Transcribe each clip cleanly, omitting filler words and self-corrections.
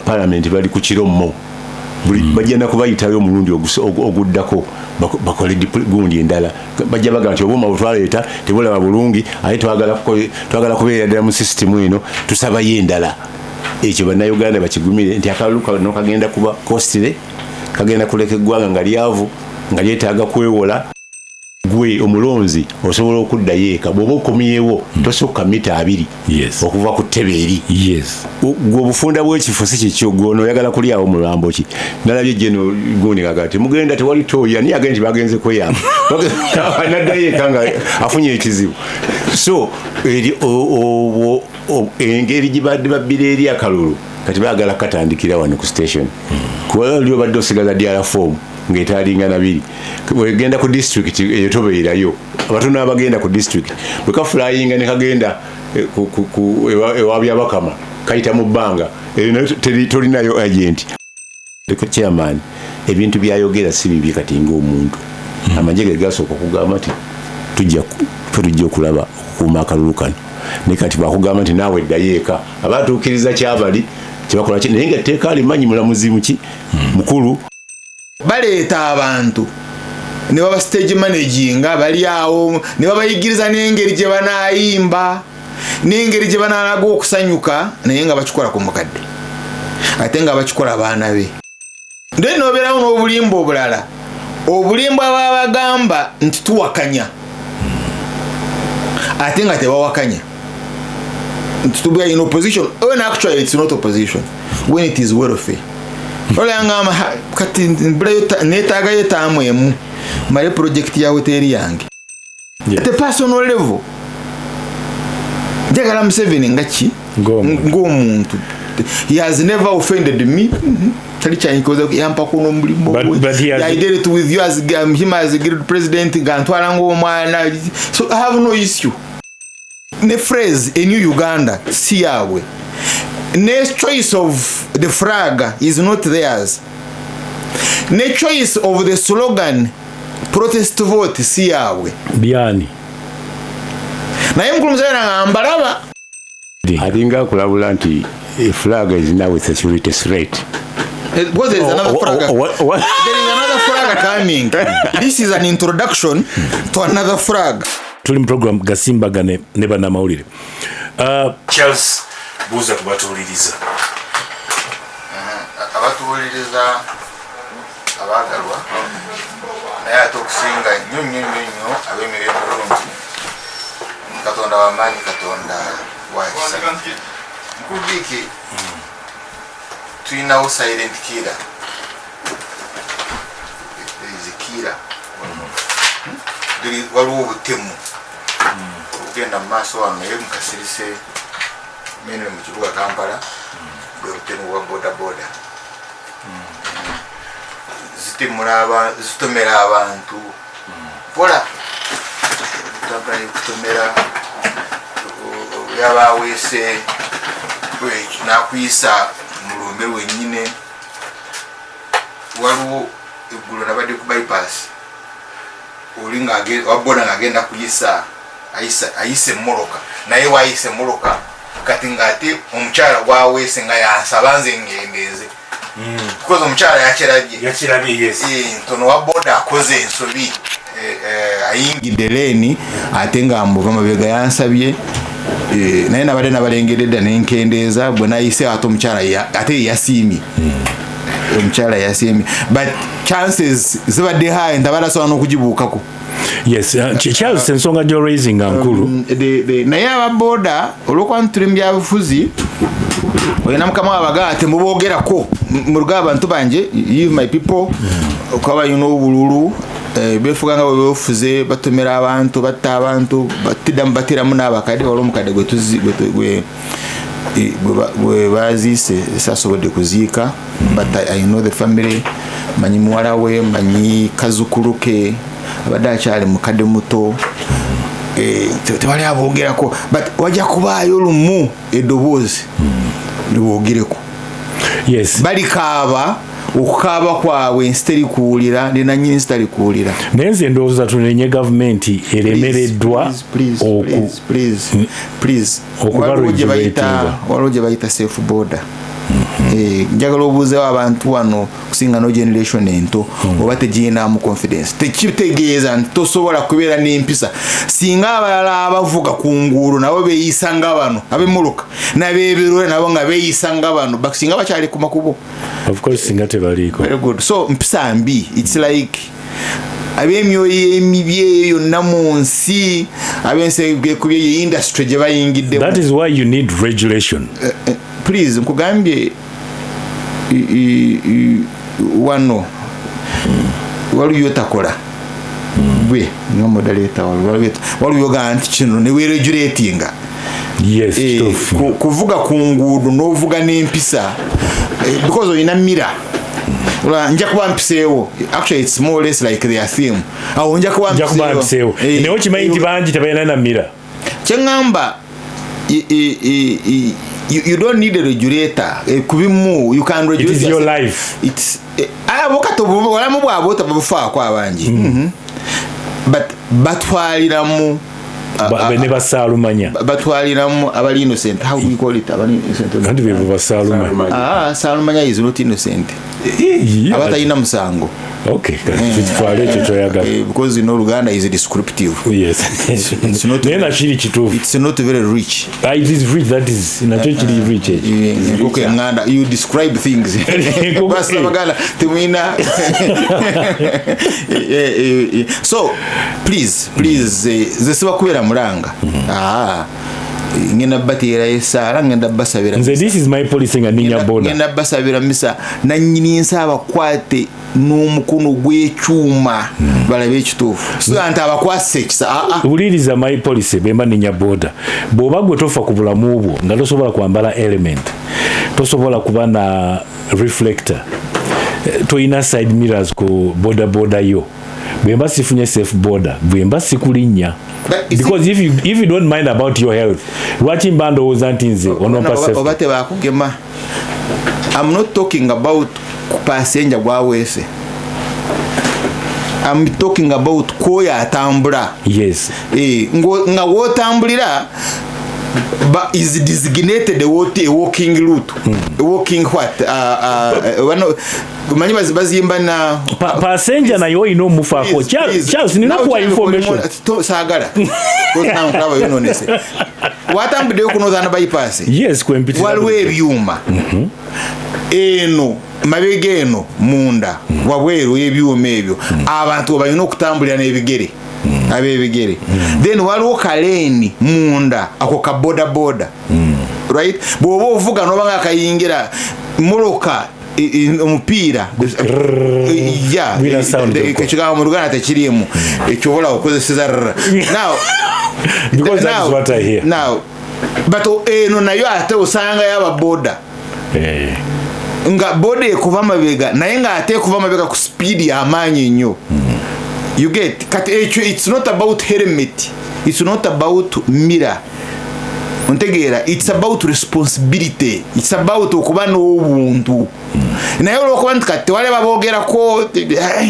Parliament bali ku kirommo. Buli bajja nakubayitayo omulundi oguddako bakole gundi endala. Bajja bagamba nti obuuma bwetwaleeta tebulaba bulungi, ate twagala kubeera ddala mu sisitimu eno, tusabayo endala. Ekyo Bannayuganda bakigumire nti akalulu kano kagenda kuba costly, kagenda kuleka eggwanga nga lyavu, nga lyetaaga kwewola. Gwe omulonzi osobola okuddayo eka bw'oba okomyewo, tosukka mita 20 okuva ku ttebe eri. Gwe obufunda bw'ekifo si kikyo. Gwe ono oyagala kulyawo mulambo ki? Nalabye jeno gundi nga ti mugenda tewali toyi, ani agenda nti bagenze kweyamba, naddayo eka nga afunye ekizibu. So eri engeri gye badde babbira eri akalulu, kati baagala katandikira wano ku station, kuba oli obadde osigaza DR form ng'etaalinga nabiri. Wegenda ku district eyo tobeerayo, abatono abagenda ku district. Bwe kafulayinga ne kagenda ewa Byabakama, kayita mu bbanga eyo, nayo tolinayo agent. Chairman ebintu byayogera si bibi. Kati ng'omuntu amagye ge gasooka okugamba nti fe tujja okulaba okukuuma akalulu kano, naye kati bwakugamba nti naawe ddayo eka, aba atuukiriza kyabali kyebakola ki, naye nga etteeka alimanyi mulamuzi muki mukulu. Baleeta abantu ne baba stage managinga, bali awo ne babayigiriza n'engeri gye banaayimba n'engeri gye banaalaga okusanyuka, naye nga bakikola ku mukadde ate nga bakikola abaana be. Then nobeerawo n'obulimba obulala, obulimba bwabagamba nti tuwakanya ate nga tebawakanya, nti to be in opposition when actually it's not opposition, when it is welfare. Olangamba kati mbulayo neetaagayo etaamu emu male project ya hoteri yange. At the personal level, njagala Museveni nga ki? Ng'omuntu. Ng'omuntu. He has never offended me. Tali kyankoze, yampako n'omulimu. But he has- I did it with you as him as a great president, nga ntwala ng'omwana, so I have no issue. Ne phrase "a new Uganda" si yaabwe, ne choice of the flag is not theirs, ne choice of the slogan "protest vote" si yaabwe. Byani? Naye mukulu Museveni nga mbalaba. Alinga akulabula nti a flag is now a security threat. Because there is another flag. What? There is another flag coming. This is an introduction to another flag. Tuli mu program Gasimbagane ne bannamawulire. Charles, buuza kubatuwuliriza. Abatuwuliriza abaagalwa, naye ate okusinga nnyo nnyo nnyo nnyo ab'emirembe bulungi, Katonda wamaanyi, Katonda wakisa. Nkubiiki tulinawo silent killer. There is a killer. Waliwo obutemu obugenda mu maaso wano, naye mukasirise mene mu kibuga Kampala, bwe butemu bwa boda boda. Zitemula zitomera abantu mpola, kampani kutomera yabaweese nakuyisa mulumbe lwenyine. Waliwo eggulo nabadde ku bypass, oli waboda ngaagenda kuyisa, ayise emmotoka, naye wayise emmotoka kati ngaate omukyala gwaweese nga yansaba nze ngendeeze because omukyala yakirabye. Yakirabye, yes. Ntono wa boda akoze ensobi, ayingidde lane ate nga mbuva mabega yansabye, naye nabadde nabalengedde dda nenkendeeza. Bwe nayise ate omukyala ate ye yasiimye, omukyala yasiimye, but chances zibadde high nti abadde asobola n'okugibuukako. Yes, Charles, ensonga gy'oraisinga nkulu. Naye ababoda, olwokuba nti tuli mu byabufuzi, olina mukama wabagaa temuboogerako muruga abantu banje, you my people, okuba balina obululu, befuga nga bwe befuze, batomera abantu, batta abantu, batiddamu batiramu n'abakadde. Waliwo omukadde gwe gwe baziise, sasobodde kuziika, but I know the family, manyi muwala we, manyi kazukulu ke, abadde akyali mukadde muto. Tewali aboogerako, but wajja kubaayo lumu eddoboozi liboogereko. Balikaaba, okukaaba kwabwe ensi teri kuwulira, nenanyini nsi tali kuwulira. Naye nze ndowooza tunenye gavumenti eremereddwa. Please, please, please, please, please. Okuba Waliwo gye bayita regulatinga. Waliwo gye bayita safe boda. Njagala obuuzewo abantu wano kusinga no generation ento oba tegiyinamu confidence. Tekitegeeza nti tosobola kubeera n'empisa. Singa abalala abavuga ku nguudo nabo beeyisa nga bano ab'emmotoka n'ab'ebirole nabo nga beeyisa nga bano, singa bakyali ku makubo. Of course, singa tebaliiko. Very good. So mpisa mbi, it's like ab'emyoyo emibi eyo yonna mu nsi, ab'ensi ekubye ye industry gye bayingiddemu. That is why you need regulation. Please, nkugambye, wano waliyo takola gwe nga moderator, waliyo gaa nti kino ne weregulatinga. Kituufu. Kuvuga ku nguudo n'ovuga n'empisa, because olina mira. Nja kuba mpiseewo. Actually, it's more or less like their theme awo, nja kuba nja kuba mpiseewo. Eh, naye okimanyi nti bangi tebalina na mirror. Kyeŋŋamba, you don't need a regulator. Kubimu you can It regulate is your yourself. life. It's abo kati obulamu bwabwe tababufaako abangi. But batwaliramu ne basaalumanya. Batwaliramu abali innocent. How do we call it, abali innocent? Kandi bebo basaalumanya. Ah, saalumanya is not innocent. Abatalina musango. Okay, kitwale ekyo kyoyagala. Because you know Luganda is descriptive. Yes. It's not Naye nakiri kituufu. It's not very rich. Ah, it is rich. That is, nakyo kiri rich ekyo. Enkoko eŋŋanda, you describe things. Basi abaganda temwina. So please, please, ze sibakubeera mulanga. Ah, ngenda bateerayo essaala, ngenda basabira. Nze this is my policy nga ninya boda. Ngenda basabira misa, nanyini nsi abakwate n'omukono gw'ekyuma, balabe ekituufu, so nti abakwasisa ekisa. Ah, ah. Wuliriza, my policy bwemba ninya boda, bw'oba gwe tofa ku bulamu bwo nga tosobola kwambala helmet, tosobola kuba na reflector, toyina side mirrors ku boda boda yo, bwemba sifunye safe boda, bwemba sikulinnya. But is Because if you don't mind about your health, lwaki mba ndowooza nti nze onompa safety? Oba tebakugema. I'm not talking about ku passenger gwaweese, I'm talking about kwoyo atambula. Nga wotambulira is designated a walking route, a walking what, wano manyi bazimba na Passenger naye olina omufaako. Please, please. Charles, nina Nawe kuwa kyali information. Saagala. Because nawe nkulaba yononese. Watambuddeyo ku Northern Bypass? Yes, kwempitira. Waliwo ebyuma eno mabega, eno munda, wabweru y'ebyuma ebyo, abantu balina okutambulira n'ebigere, ab'ebigere. Then waliwo kaleeni munda, ako ka boda boda, right? Bw'oba ovuga noba nga akayingira moloka omupiira. Yeah, Gwina sound kyokka. Ekigambo mu Luganda tekirimu ekyobola okukozeseza rr. Now, Because that is now- what I hear. Now, but eno nayo ate osangayo ababoda nga boda ekuva mabega, naye ng'ate ekuva mabega ku speed y'amaanyi ennyo. You get? Kati ekyo, it's not about helmet, it's not about mirror, ontegeera? It's about responsibility, it's about okuba n'obuntu. Naye olwokuba nti kati tewali baboogerako,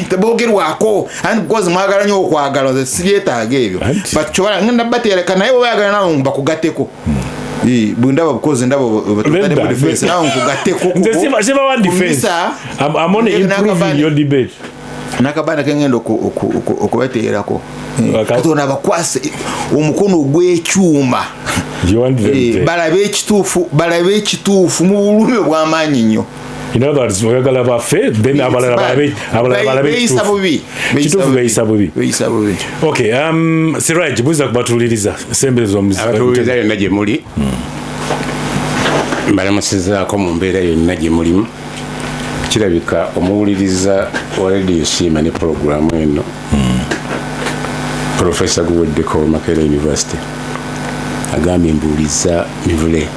tebogerwako, and because mwagala nnyo okwagala, nze sibyetaaga ebyo. Anti. But kyobala ngenda bateereka, naye bwebayagala nawe bakugatteko. Bwe ndaba, because ndaba Linda, mu defense, nawe nkugatteko. Nze siba one defense. Kumisa, I'm only improving your debate. Nakabanda kengenda okubateerako. Katonda abakwase omukono gw'ekyuma. You want them to- Balabe ekituufu, balabe ekituufu mu bulumi obw'amaanyi nnyo. In other words, oyagala baffe, then abalala balabe, abalala balabe Beeyisa ekituufu. bubi. Kituufu, beeyisa bubi. Beeyisa bubi. Okay, Siraj, buuza kubatuuliriza sembereza omuzi. Abatuwuliriza yonna gye muli, mbalamusizaako mu mbeera yonna gye mulimu. Kirabika omuwuliriza wa Radio Siima ne puroguramu eno, Profesa guweddeko Makerere University agambye mbuuliza Mivule,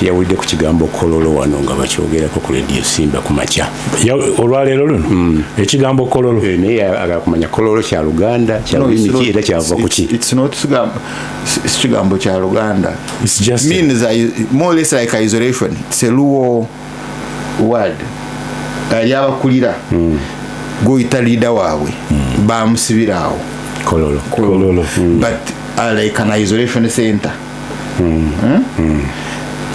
teyawulidde ku kigambo kololo wano nga bakyogerako ku Radio Simba ku makya. Olwaleero luno ekigambo kololo? Naye agala kumanya kololo kya Luganda, kya lulimi ki, era kyava ku ki? It's not si kigambo kya Luganda. It's just means more or less like isolation. It's a Luo word. Ali abakulira goyita leader waabwe, bamusibira awo. Kololo. Kololo. But like an isolation center. Hmm?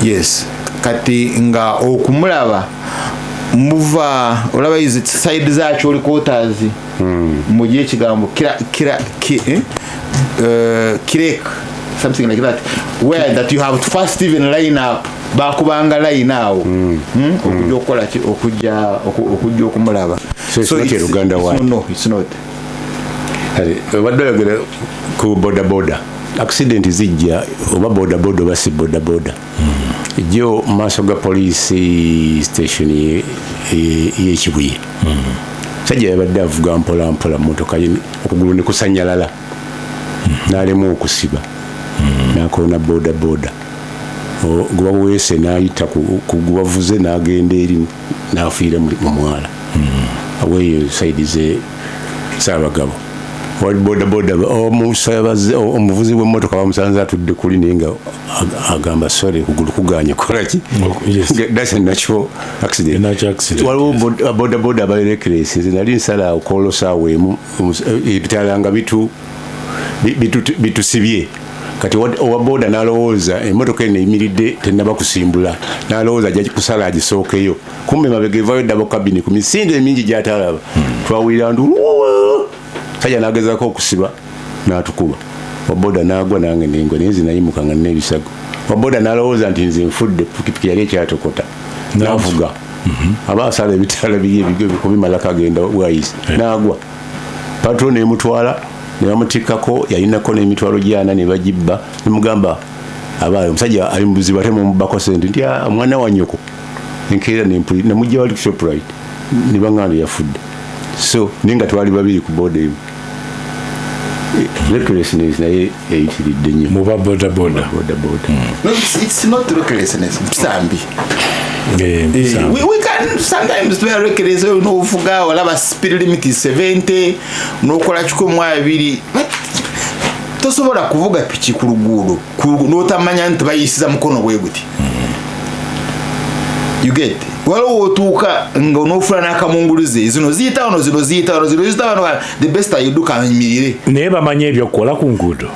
Yes. Kati nga okumulaba muva olaba izi side zaakyo oli quarters mugye ekigambo kira kira ki, eh? Kirek, something like that, where that you have to first even line up, bakubanga line awo, Okujja okukola ki, okujja okumulaba. So it's not a Luganda word. No, it's not. Kale, obadde oyogera ku bodaboda, accident zijja oba bodaboda oba si bodaboda. Ejjo mu maaso ga police station y'ekibuye, musajja yabadde avuga mpola mpola, motoka ye okugulu ne kusanyalala, n'alemu okusiba, n'akoona bodaboda. Gwe baweese n'ayita ku gwe bavuze, n'agenda eri n'afiira mu mwala aweeyo side ze Saabagabo. Wali bodaboda, omusabaze, omuvuzi w'emmotoka bamusanze atudde kuli, naye nga agamba, "Sorry, kugulu kuganye kolaki." That's a natural accident. A natural accident. Waliwo bodaboda abali reckless. Nze nali nsala okoolo saawa emu, ebitaala nga bitusibye. Kati owa boda n'alowooza emmotoka eno eyimiridde tennaba kusimbula, n'alowooza ajja kusala agisookeyo, kumbe mabega evayo double cabin ku misinde emingi gy'atalaba. Twawulira nti sajja n'agezaako okusiba n'atukuba, waboda n'agwa, nange nengwa, naye nze nayimuka nga nina ebisago. Waboda n'alowooza nti nze nfudde, pikipiki yali ekyatokota, n'avuga aba asala ebitaala biri ebigo kubimalako, agenda bwayise n'agwa, patrol nemutwala ne bamutikako, yalinako n'emitwalo gyana ne bagibba. Nemugamba, aba omusajja ali mu buzibu, ate mumubako sente nti, "Ah, omwana wa nyoko." Enkeera nempuli nemujja wali ku Shoprite ne baŋŋamba yafudde. So naye nga twali babiri ku boda emu. Recklessness naye eyitiridde nnyo. Muba bodaboda. Boda boda. No, it's not recklessness, mpisa mbi. Mpisa mbi. We can sometimes tubeera reckless, n'ovuga olaba speed limit is 70 n'okola 120, but tosobola kuvuga piki ku luguudo n'otamanya nti bayisiza mukono bwe guti. You get, waliwo otuuka nga onoofuna n'akamunguluze, zino ziyita wano, zino ziyita wano, zino ziyita wano, the best I do kanyimirire. Naye bamanyi ebyokukola ku nguudo.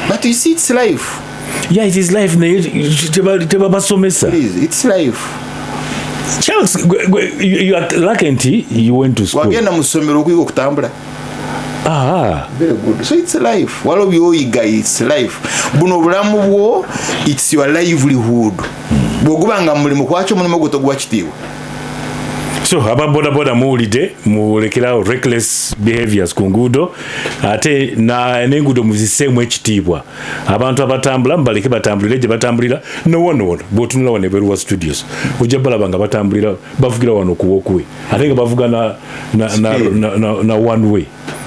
But you see, it's life. Yeah, it is life, naye tebabasomesa. Please, it's life. Charles, you are lucky nti you went to school. Wagenda mu ssomero okuyiga okutambula. Ah. Very good. So it's life, waliwo byoyiga, it's life. Buno obulamu bwo, it's your livelihood. Bwogubanga mu mulimu, kwaki omulimu gwo toguwa kitiibwa? So aba bodaboda muwulidde, mulekerawo reckless behaviors ku nguudo, ate n'enguudo muziseemu ekitiibwa. Abantu abatambula mubaleke batambulire gye batambulira. Nowono wono bw'otunula wano ebweru wa studios, ojja balaba nga batambulira, bavugira wano ku walkway, ate nga bavuga na one way.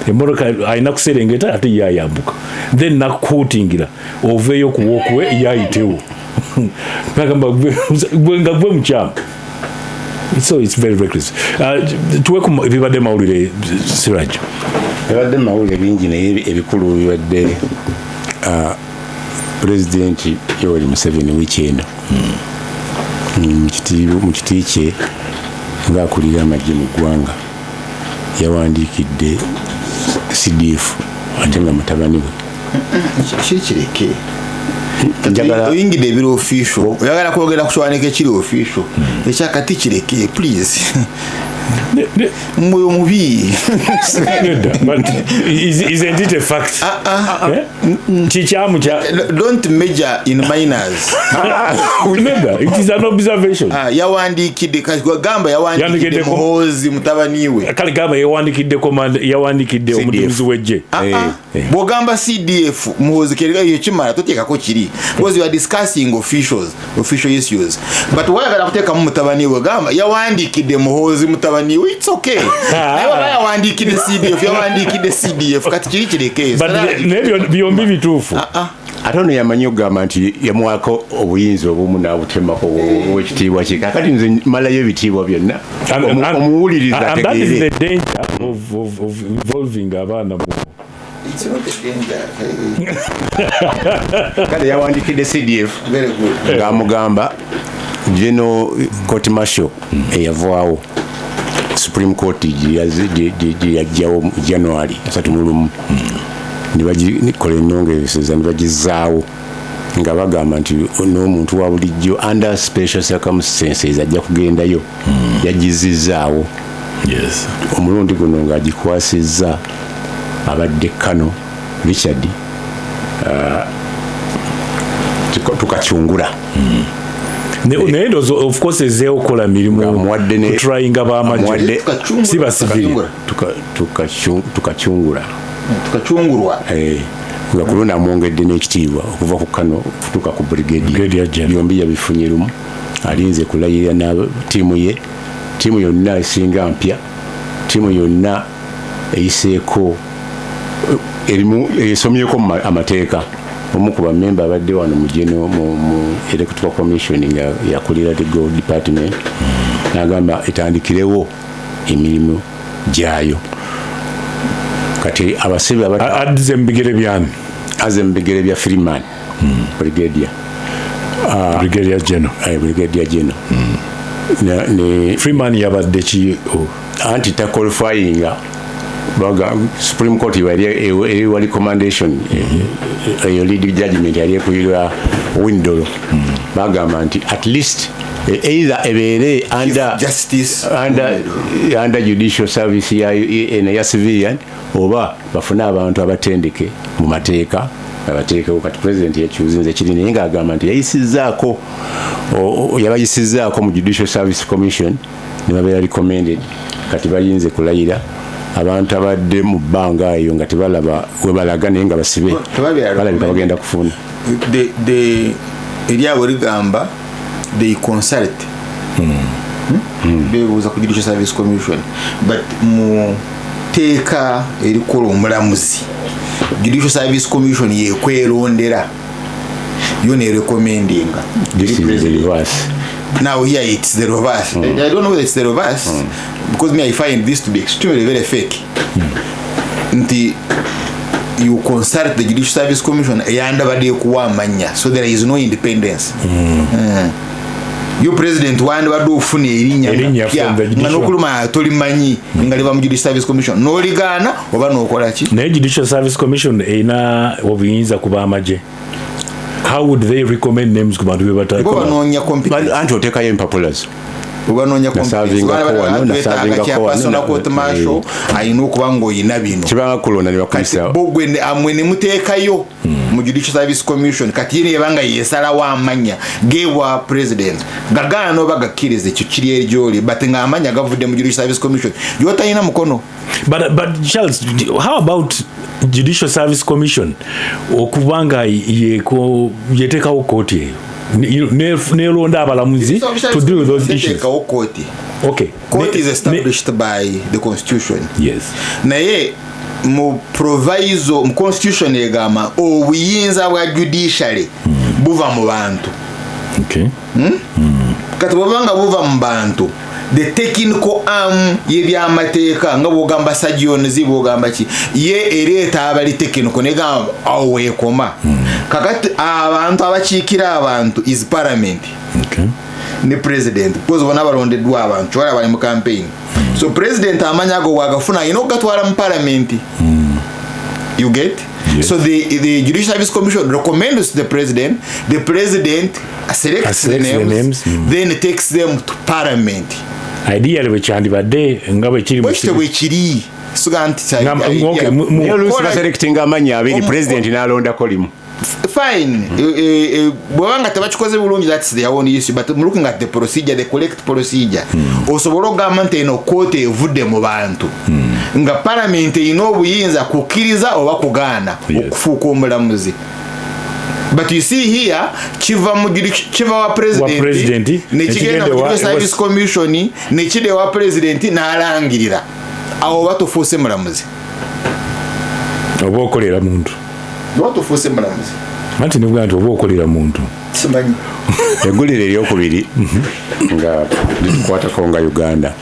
Emmotoka alina kuserengeta, ate ye ayambuka, then nakukuutingira oveeyo ku walkway yayitewo. Bagamba nga gwe mukyamu. So it's very reckless. Tuwe ku ebibadde mawulire, Siraj. Ebadde mawulire bingi, naye ebikulu bibadde Pulezidenti Yoweri Museveni wiiki eno, mu kiti kye ng'akulira amagye mu ggwanga, yawandiikidde CDF, ate nga mutabani we. Kiri kireke. Njagala- Oyingidde ebiri official, oyagala kwogera ku kiwandiiko ekiri official, ekyakati kireke, please. Mwoyo mubi. Nedda, but isn't it a fact? Eh? Kikyamu kya Don't major in minors. Nedda, it is an observation. Ah, yawandiikidde, gamba yawandiikidde Muhoozi mutabani we. Kale gamba yawandikidde command, yawandikidde CDF. omuduumizi w'eggye. Ah, ah. Bw'ogamba CDF Muhoozi kerega ekimala, toteekako kiri, because you are discussing officials, official issues, but wayagala kuteekamu mutabani we, gamba yawandiikidde Muhoozi mutabani we, it's okay. Naye waba yawandiikidde CDF, yawandiikidde CDF, kati kiri kireke. But naye byombi bituufu. Ate ono yamanyi okugamba nti yamuwako obuyinza obumu n'abutemako owekitiibwa kye. Kakati nze malayo ebitiibwa byonna. Omuwuliriza And that is ategeere. the danger of involving abaana mu It's not a danger. Kale yawandikidde CDF Very good. ng'amugamba General Court Martial eyavaawo, Supreme Court gye yajjawo mu January 31, ne bagikola ennongosereza ne bagizaawo. Nga bagamba nti n'omuntu wa bulijjo under special circumstances ajja kugendayo. Yagizizaawo. Omulundi guno ng'agikwasizza abadde kano Richard Tukacungura. Naye ndowooza, of course, ezeewo okukola mirimu Ng'amuwadde kutrayinga b'amagye, amuwadde si basivili. Tukacungura. Tukacungurwa. Nga ku luno amwongedde n'ekitiibwa okuva ku kano okutuuka ku Brigadier brigadier. General. Byombi yabifunye lumu. Alinze kulayirira na ttiimu ye. Ttiimu yonna esinga mpya, ttiimu yonna eyiseeko, erimu esomyeko mu amateeka. Omu ku bamemba abadde wano mu geno mu Electoral Commission nga yakulira legal department, n'agamba etandikirewo emirimu gyayo. Kati abasibe Addize mu bigere byani? Aze mu bigere bya Freeman, brigadier. Brigadier General. Brigadier General. Ne Freeman yabadde ki? Oh. Anti taqualifyinga. Baga Supreme Court yali ewa recommendation, eyo lead judgment yali ekuyirwa Owiny-Dollo. Bagamba nti at least either ebeere under Justice under judicial service ya eno ya civilian, oba bafune abantu abatendeke mu mateeka abateekewo. Kati president yakyuzinze kiri, naye ng'agamba nti yayisizzaako yabayisizzaako mu Judicial Service Commission ne babeera recommended. Kati bayinze kulayira. Abantu abadde mu bbanga eyo nga tebalaba we balaga, naye nga basibe, Tebabeera balabika bagenda kufuna. The eryabwe ligamba they consult. Bebuuza ku Judicial Service Commission, but mu teeka erikola omulamuzi, Judicial Service Commission yekwerondera yo nerecommendinga. This is the reverse. Now here it's the reverse. I don't know whether it's the reverse, because me, I find this to be extremely very fake, nti you consult the Judicial Service Commission eyandabadde ekuwa amanya. So there is no independence. Yo president wandibadde ofuna erinnya Erinnya nga from the nga judicial. N'okuluma tolimanyi nga liva mu Judicial Service Commission, n'oligaana oba n'okola ki? Naye Judicial Service Commission erina obuyinza ku b'amagye? How would they recommend names ku bantu be Bo bata banoonya competence. Anti oteekayo empapula zo. Obanoonya. Nasaavingako wano, nasaavingako wano, Court martial alina okuba ng'olina bino. Kibanga kulonda ne Kati bakuyisa. bo gwe amwe ne muteekayo mu Judicial Service Commission. Kati ye neyaba nga yesalawo amanya gebwa president, gagaana oba gakkiriza, ekyo kiri eri gyoli, but ng'amanya gavudde mu Judicial Service Commission gyotalina mukono. But Charles, how about Judicial Service Commission okuba nga yeteekawo kooti eyo nelonda abalamuzi to deal with those issues? Teekawo kooti. Court is established by the constitution. Naye mu proviso mu constitution egamba obuyinza bwa judiciary buva mu bantu. Kati bw'oba nga buva mu bantu, the technical arm y'ebyamateeka, nga bwogamba surgeons, bwogamba ki, ye ereeta abali technical, negamba awo weekoma. Kakati abantu abakiikira abantu is parliament ne president, because bonna balondeddwa abantu, kiwala bali mu campaign. So president amanya ago bwagafuna alina okugatwala mu parliament. You get? Yes. So the Judicial Service Commission recommends to the president, the president selects the Selects the names, names. Then takes them to parliament. Ideally bwe kyandibadde nga bwe kiri mu Bwekityo bwe kiri, suga nti Okay, Naye oluusi Kola- baselectinga amannya abiri, president n'alondako limu. Fine. Bw'oba nga tebakikoze bulungi, that's their own issue, but I'm looking at the procedure, the correct procedure. Osobola okugamba nti eno kooti evudde mu bantu, nga parliament erina obuyinza kukkiriza oba kugaana okufuuka omulamuzi. But you see here kiva mu kiva wa Wa president, president nekigenda nekigenda mu wa Judicial Service Commission, nekidda ewa president n'alangirira. Awo oba tofuuse mulamuzi. Oba okolera muntu. Oba tofuuse mulamuzi. Anti nibuga nti oba okolera muntu. Simanyi. Eggulire eryokubiri nga litukwatako nga Uganda.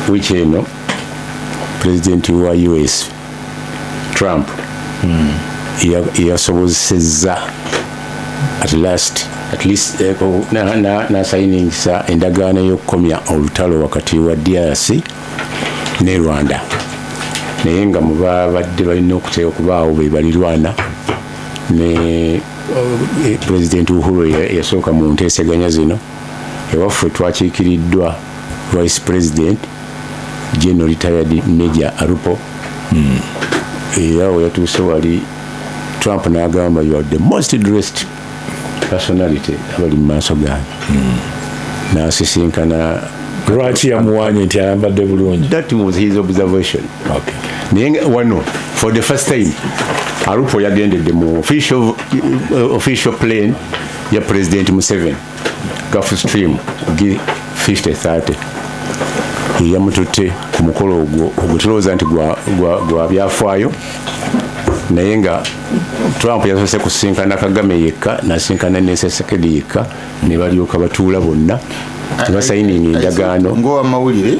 Wiiki eno pulezidenti wa US Trump yasobozesezza at last, at least nasayiningisa endagaano y'okukomya olutalo wakati wa DRC ne Rwanda, naye nga mubabadde balina okuteeka okubaawo be balirwana. Ne President Uhuru yasooka mu nteeseganya zino. Ewaffe twakiikiriddwa Vice President General Retired Major Alupo. Era we yatuuse wali, Trump n'agamba, "You are the most dressed personality abali mu maaso gange." N'asisinkana. Lwaki yamuwanye nti ayambadde bulungi? That was his observation. Naye nga wano for the first time Alupo yagendedde mu official plane ya President Museveni, Gulfstream G5030, yamututte ku mukolo ogwo. Ogwo tulowooza nti gwa byafaayo, naye nga Trump yasoose kusinkana Kagame yekka, nasinkana ne Tshisekedi yekka, ne balyoka batuula bonna tebasayininga endagaano. Ng'owamawulire,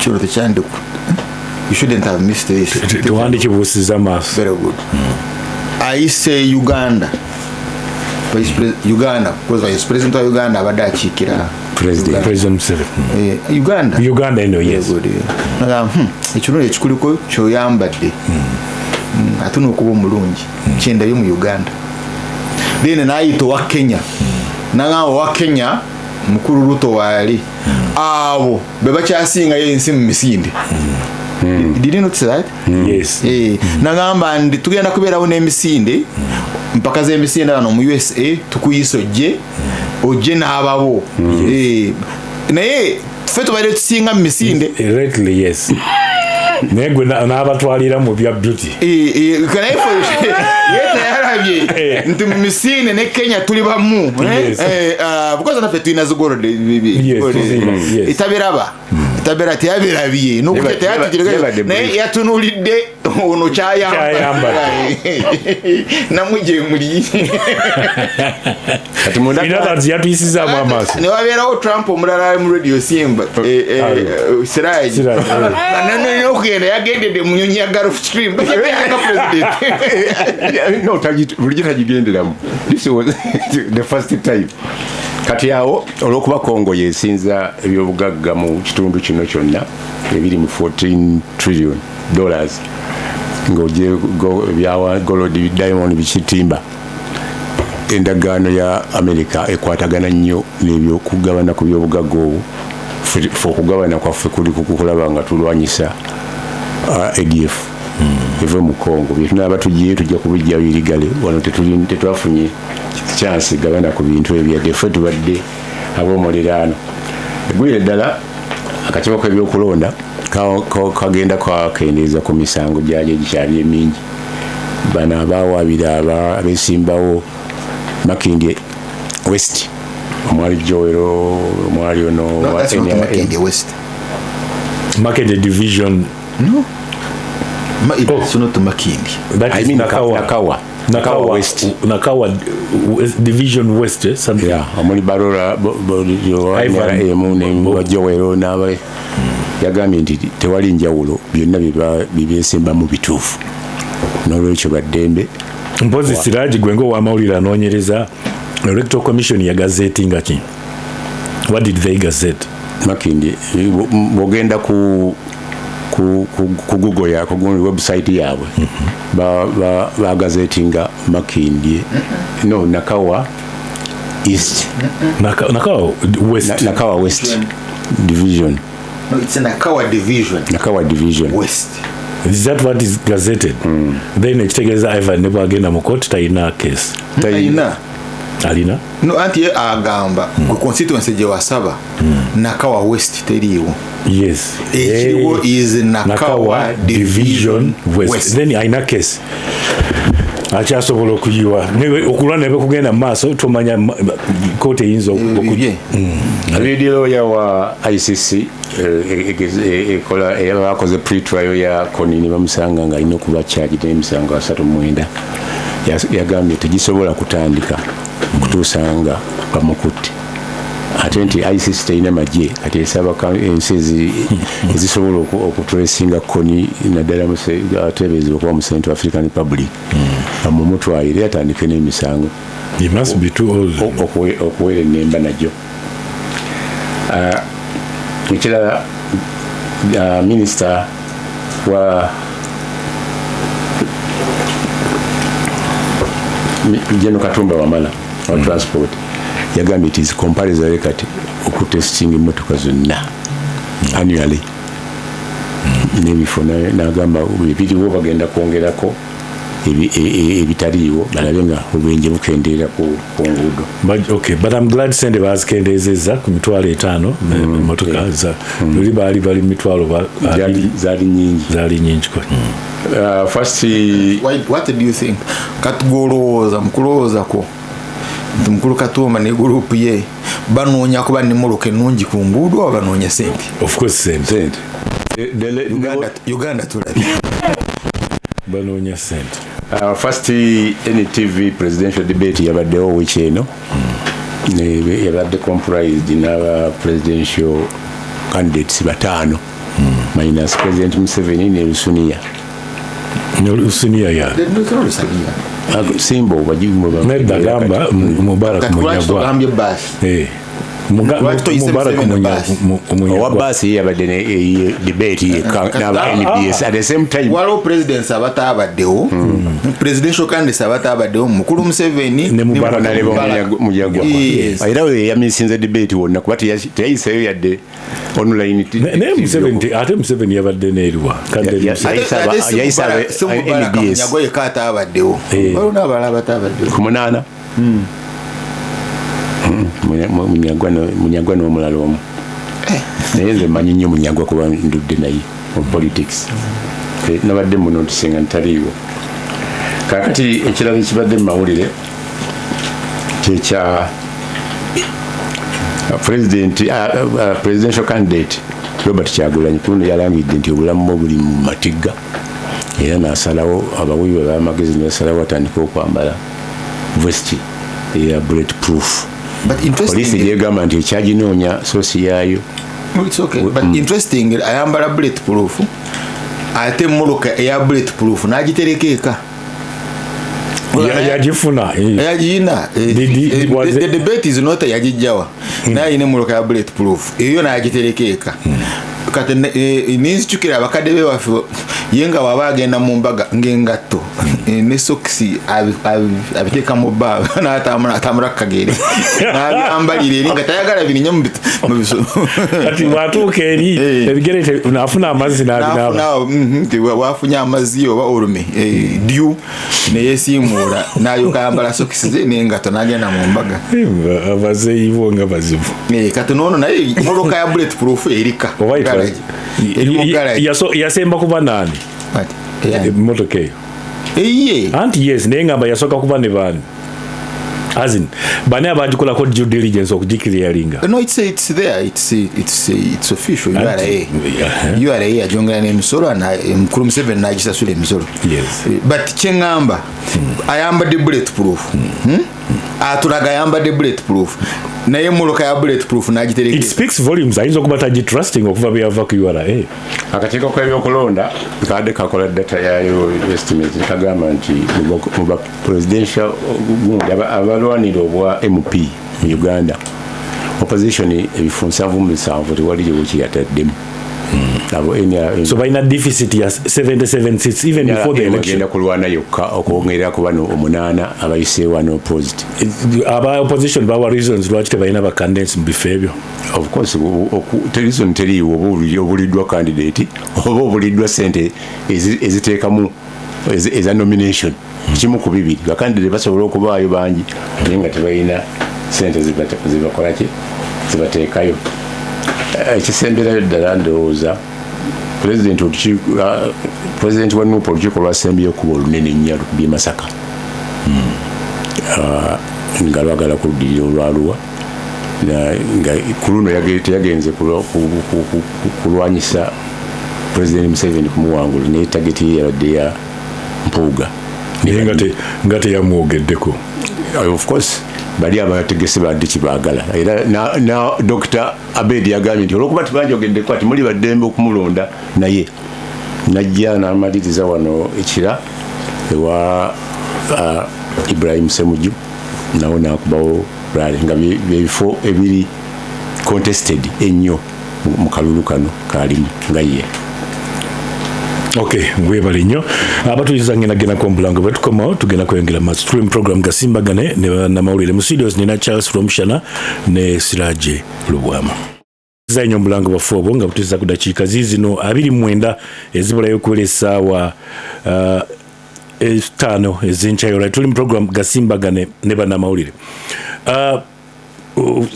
kino tekyandi, you shouldn't have missed this. Tewandikibuusiza maaso. Very good. Ayise Uganda Vice Uganda, because Vice President wa Uganda abadde akiikira President. Uganda. President Museveni. Uganda. Uganda eno, yes. Very good, yeah. Nagamba, ekirungi ekikuliko kyoyambadde, ate n'okuba omulungi kyendabye mu Uganda." Then nayita owa Kenya, nagamba owa Kenya mukulu Ruto waali, abo be bakyasingayo ensi mu misinde. Did you notice that? Yes. Nagamba ndi tugenda kubeerawo n'emisinde, mpaka z'emisinde wano mu USA, tukuyisa ojje n'ababo. Naye ffe tubadde tusinga mu misinde. Lately, yes, naye gwe n'abatwalira mu bya beauty. Naye ye teyalabye nti mu misinde ne Kenya tuli bamu, eh? Yes. Because naffe tulina zi gold. Yes, tuzina, yes. Itabiraba tabera, teyabirabye nokutya. Yabadde Naye brief. yatunulidde ono Kyayambadde. kyayambadde namwe gye muli. Kati munda In other words, yatuyisizaamu amaaso. Newabeerawo Trump omulala ali mu Radio Simba, Siraj. Siraj, eh. Nokugenda yagendedde mu nyonyi ya Gulf Stream nga president. No, bulijjo tagigenderamu. This was the first time. Kati awo olwokuba Congo yesinza ebyobugagga mu kitundu kino kyonna ebiri mu 14 trillion dollars, ng'ogye ebyawa gold, diamond, bikitimba, endagaano ya America ekwatagana nnyo n'ebyokugabana ku byobugagga obwo. Ffe okugabana kwaffe kuli kukulaba nga tulwanyisa ADF eve mu Congo. Byetunaaba tugiye tujja kubijjayo irigale. Wano tetwafunye chance gabana ku bintu ebyo, yadde ffe tubadde ab'omuliraano. Eggwire ddala, akakiiko k'ebyokulonda kagenda kakendeeza ku misango gyali egikyali emingi. Bano abawaabira abeesimbawo Makindye West, omwali Joero, omwali ono No, wa that's not NRM. Makindye West. Makindye division. No. It's not Makindye. That I is mean Nakawa. Nakawa. Nakawa West. Nakawa West, division West, something. Yeah, omuli Barola Ivan. NRM ne Joero n'aba yagambye nti tewali njawulo, byonna byebesimbamu bituufu, n'olwekyo baddembe. Mpozi Siraji, gwe ngaowamawulire anoonyereza, Electoral Commission ya gazettinga ki? What did they gazette? Makindye, bwogenda ku Google ya ku Google website yaabwe, bagazettinga Makindye, no, Nakawa East. Nakawa West. Nakawa West division. No, it's Nakawa division. Nakawa division. West. Is that what is gazetted? Then ekitegeeza Ivan ne bwagenda mu court talina case. Talina. Alina. No, anti ye agamba ku constituency gye wasaba, Nakawa West teriiwo. Yes. Ekiriwo is Nakawa Nakawa division West. West. Then alina case, akyasobola okuyiwa. Okulwa nebe kugenda mu maaso, tomanya kooti eyinza Bibye. Lead lawyer wa ICC, ekola era bakoze pre-trial ya Kony ne bamusanga nga alina okuba charged n'emisango 39. Yagambye tegisobola kutandika kutuusa nga bamukutte, ate nti ICC terina magye. Kati esaba ensi ezisobola okutracinga Kony, naddala ateeberezebwa okuba mu Central African Republic, bamumutwalire atandike n'emisango. He must be too old. Okuwera ennemba nagyo. Ekirala, minisita wa General Katumba Wamala wa transport yagambye it is compulsory kati okutestinga emmotoka zonna annually n'ebifo, n'agamba ebiriwo bagenda kwongerako ebitaliiwo, balabe nga obubenje bukendeera ku nguudo. But, okay, but I'm glad sente bazikendezezza ku 50,000 emotoka za luli baali bali mitwalo Zaali nyingi. Zaali nyingi ko. First What do you think? Kati gwolowooza, mukulowooza kwo nti mukulu Katumba ne gurupu ye banoonya kuba nemmotoka ennungi ku nguudo oba banoonya sente? Of course sente. Sente. Uganda tulabye. Banoonya sente. First NTV presidential debate yabaddewo wiiki eno. Yabadde comprised n'aba presidential candidates bataano minus President Museveni ne Lusuniya. Lusuniya ya Simbo. Nedda, gamba Mubarak. Kati lwaki Munyagwa. togambye baasi? Eh. Lwaki toyise Mubarak Museveni Munya- basi? Owa Munyagwa. baasi ye yabadde ne debate yekka n'aba NBS at the same time. Waliwo presidents abataabaddewo, presidential candidates abataabaddewo, mukulu Museveni Ne Mubarak. Honorable Mubarak. Munyagwa. Yes. Era we yamisinze debate wonna kuba teyayiseeyo yadde online. Naye Museveni ate Museveni yabadde neeriwa. Yayise Ate si yayise si Mubarak NBS. Munyagwa yekka ataabaddewo. Eh. Waliwo n'abalala abataabaddewo. Ku munaana. Munyagwa n'omulala omu, naye nze manyi nnyo Munyagwa kuba ndudde naye mu politics. Nabadde muno ntisenga ntaliiwo. Kakati ekirala ekibadde mu mawulire kyekya president, presidential candidate Robert Kyagulanyi. Kuno yalangidde nti obulamu bwe buli mu matigga, era n'asalawo, abawi be b'amagezi n'asalawo atandike okwambala vest eya bullet proof. But Poliisi interesting, gyegamba nti ekyaginoonya source yaayo. It's okay. But interesting, ayambala bullet proof ate emmotoka eya bullet proof n'agitereka eka. Yagifuna, eh. Yagiyina. The debate is not yagijjawa, naye ayina emmotoka ya bullet proof eyo n'agitereka eka. Kati ninzijukira abakadde bewaffe, ye nga waba agenda mu mbaga ng'engatto ne sokisi abiteeka mu bbaaga n'atambula, atambula kukagere n'abyambalira eri nga tayagala birinye mu biso. Kati bwatuuka eri ebigere naafuna amazzi n'abinaaba. N'afuna, nti wafunye amazzi oba olume dyu neyesiimuula n'alyoka ayambala sokisi ze n'engatto n'agenda mu mbaga. Abazeeyi bo nga bazibu. Kati noono naye motoka ya bullet proof erika Oba Garage. Eri mu garage. Yasemba kuba naani? But, yeah. Emotoka eyo. Eyiye. Anti yes, naye ngamba yasooka kuba ne baani, as in bani abagikolako due diligence okugiclearinga? No, it's there. It's official. URA. Yeah. URA yagyongera n'emisolo na mukulu Museveni n'agisasula emisolo. But kyeŋŋamba, ayambadde bullet proof. Atulaga ayambadde bullet proof. Naye emmotoka ya bullet proof n'agitereka. It speaks volumes. Ayinza okuba tagitrusting okuva bwe yava ku URA. Akakiiko k'ebyokulonda kadde kakola data yayo estimate, kagamba nti mu ba presidential gundi abalwanira obwa MP mu Uganda, opposition ebifo 77 tewali gyewekiyataddemu. Abo NRM So balina deficit ya 77 seats even before the election. Bagenda kulwana yokka okwongerera ku bano omunaana abayiseewo unopposed. Aba opposition bawa reasons lwaki tebalina ba candidates mu bifo ebyo? Of course, reason teriiwo. Oba obuliddwa candidate oba obuliddwa sente eziteekamu eza nomination, kimu ku bibiri. Bakandidate basobola okubaayo bangi naye nga tebalina sente zibakolaki, zibateekayo. Ekisemberayo ddala, ndowooza president president wa NUP olukiiko lwasembyeyo okuba olunene ennyo lukubye Masaka. Ah, nga lwagala kuluddirira olwaluwa nga ku luno teyagenze kulwanyisa President Museveni kumuwangula, naye target ye yabadde ya Mpuuga. Naye nga teyamwogeddeko. Of course bali abategese badde kibaagala, era na Dr Abed yagambye nti olwokuba tebanjogeddeko ati muli baddembe okumulonda, naye najja n'amaliriza wano ekira ewa Ibrahim Semuju, nawo nakubawo rally, nga byebifo ebiri contested ennyo mu kalulu kano kalimu nga ye. Okay, webale nnyo abatuliza. Ngenda genako omulango, bwe tukomawo tugenda kweyongera maaso. Tuli mu program Gasimbagane ne bannamawulire. Mu studios nina Charles Rwomushana ne Siraje Lubwama. Nnyo omulango bwaffe obwo nga butuusa ku dakiika ziizino 29 ezibulayo okuwera essaawa 5 ez'enkyayola. Tuli mu program Gasimbagane ne bannamawulire.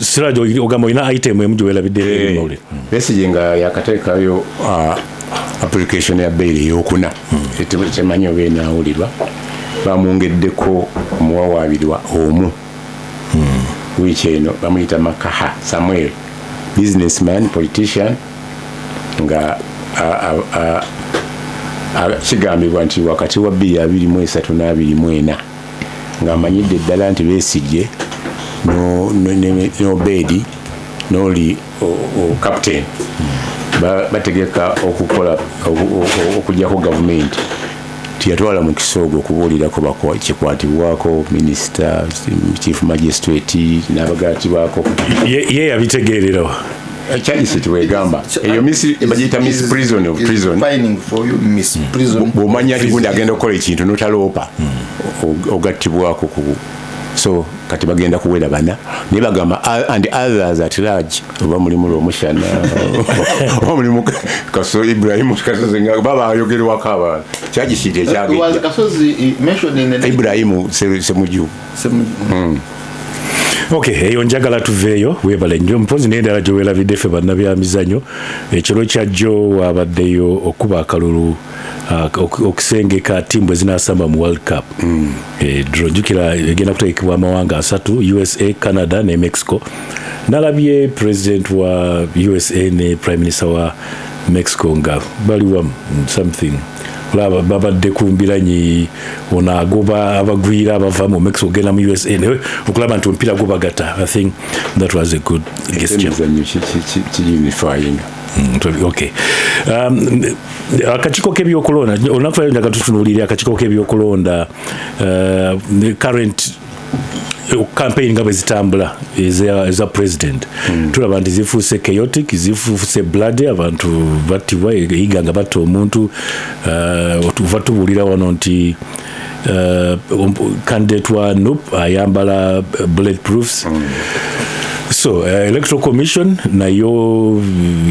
Siraje, ogamba olina item emu gyewerabidde mawulire. Besigye nga yakateekayo application ya bail eyokuna, temanyi oba enaawulirwa, bamwongeddeko omuwawaabirwa omu wiiki eno, bamuyita Makaha Samuel, businessman, politician, nga kigambibwa nti wakati wa 2023 n'24 ng'amanyidde ddala nti Besigye n'Obedi n'oli captain bategeka okukola okugyako gavumenti, tiyatwala mukisa ogwo okubuulirako kikwatibwako minisita, chief magistrate n'abagatibwako. Ye yabitegeererawa? Charge wegamba eyo bagiyita misprision of treason. Bw'omanya nti gundi agenda okukola ekintu notaloopa, ogattibwako ku. So kati bagenda kuwera bana, naye bagamba "and others at large", oba mulimu Rwomushana oba mulimu Kaso Ibrahimu Kasozi, nga baba ayogerwako abantu charge sheet ekyagejja Ibrahimu Semuju. Ok, eyo njagala tuveeyo. Webale nnyo. Mpozi n'endala gyewerabidde, ffe bannabyamizanyo, ekiro kyajjo wabaddeyo okuba akalulu okusengeka ttiimu bwe zinasamba mu World Cup. Jjukira egenda kutegekebwa amawanga asatu, USA, Canada ne Mexico. Nalabye president wa USA ne prime minister wa Mexico nga bali wamu, something olaba babadde ku mbiranyi, ono agoba abagwira abava mu Mexico ogenda mu USA, naye okulaba nti omupiira gubagata. I think that was a good gesture. Emizannyo kiunifying. Okay, akakiiko k'ebyokulonda, olunaku lwaleero njagala tutunuulire akakiiko k'ebyokulonda, current campaign nga bwe zitambula eza president. Tulaba nti zifuuse chaotic, zifuuse bloody, abantu battibwa, eyiga nga batta omuntu. Tuva tubuulira wano nti candidate wa NUP ayambala bulletproofs. So Electoral Commission nayo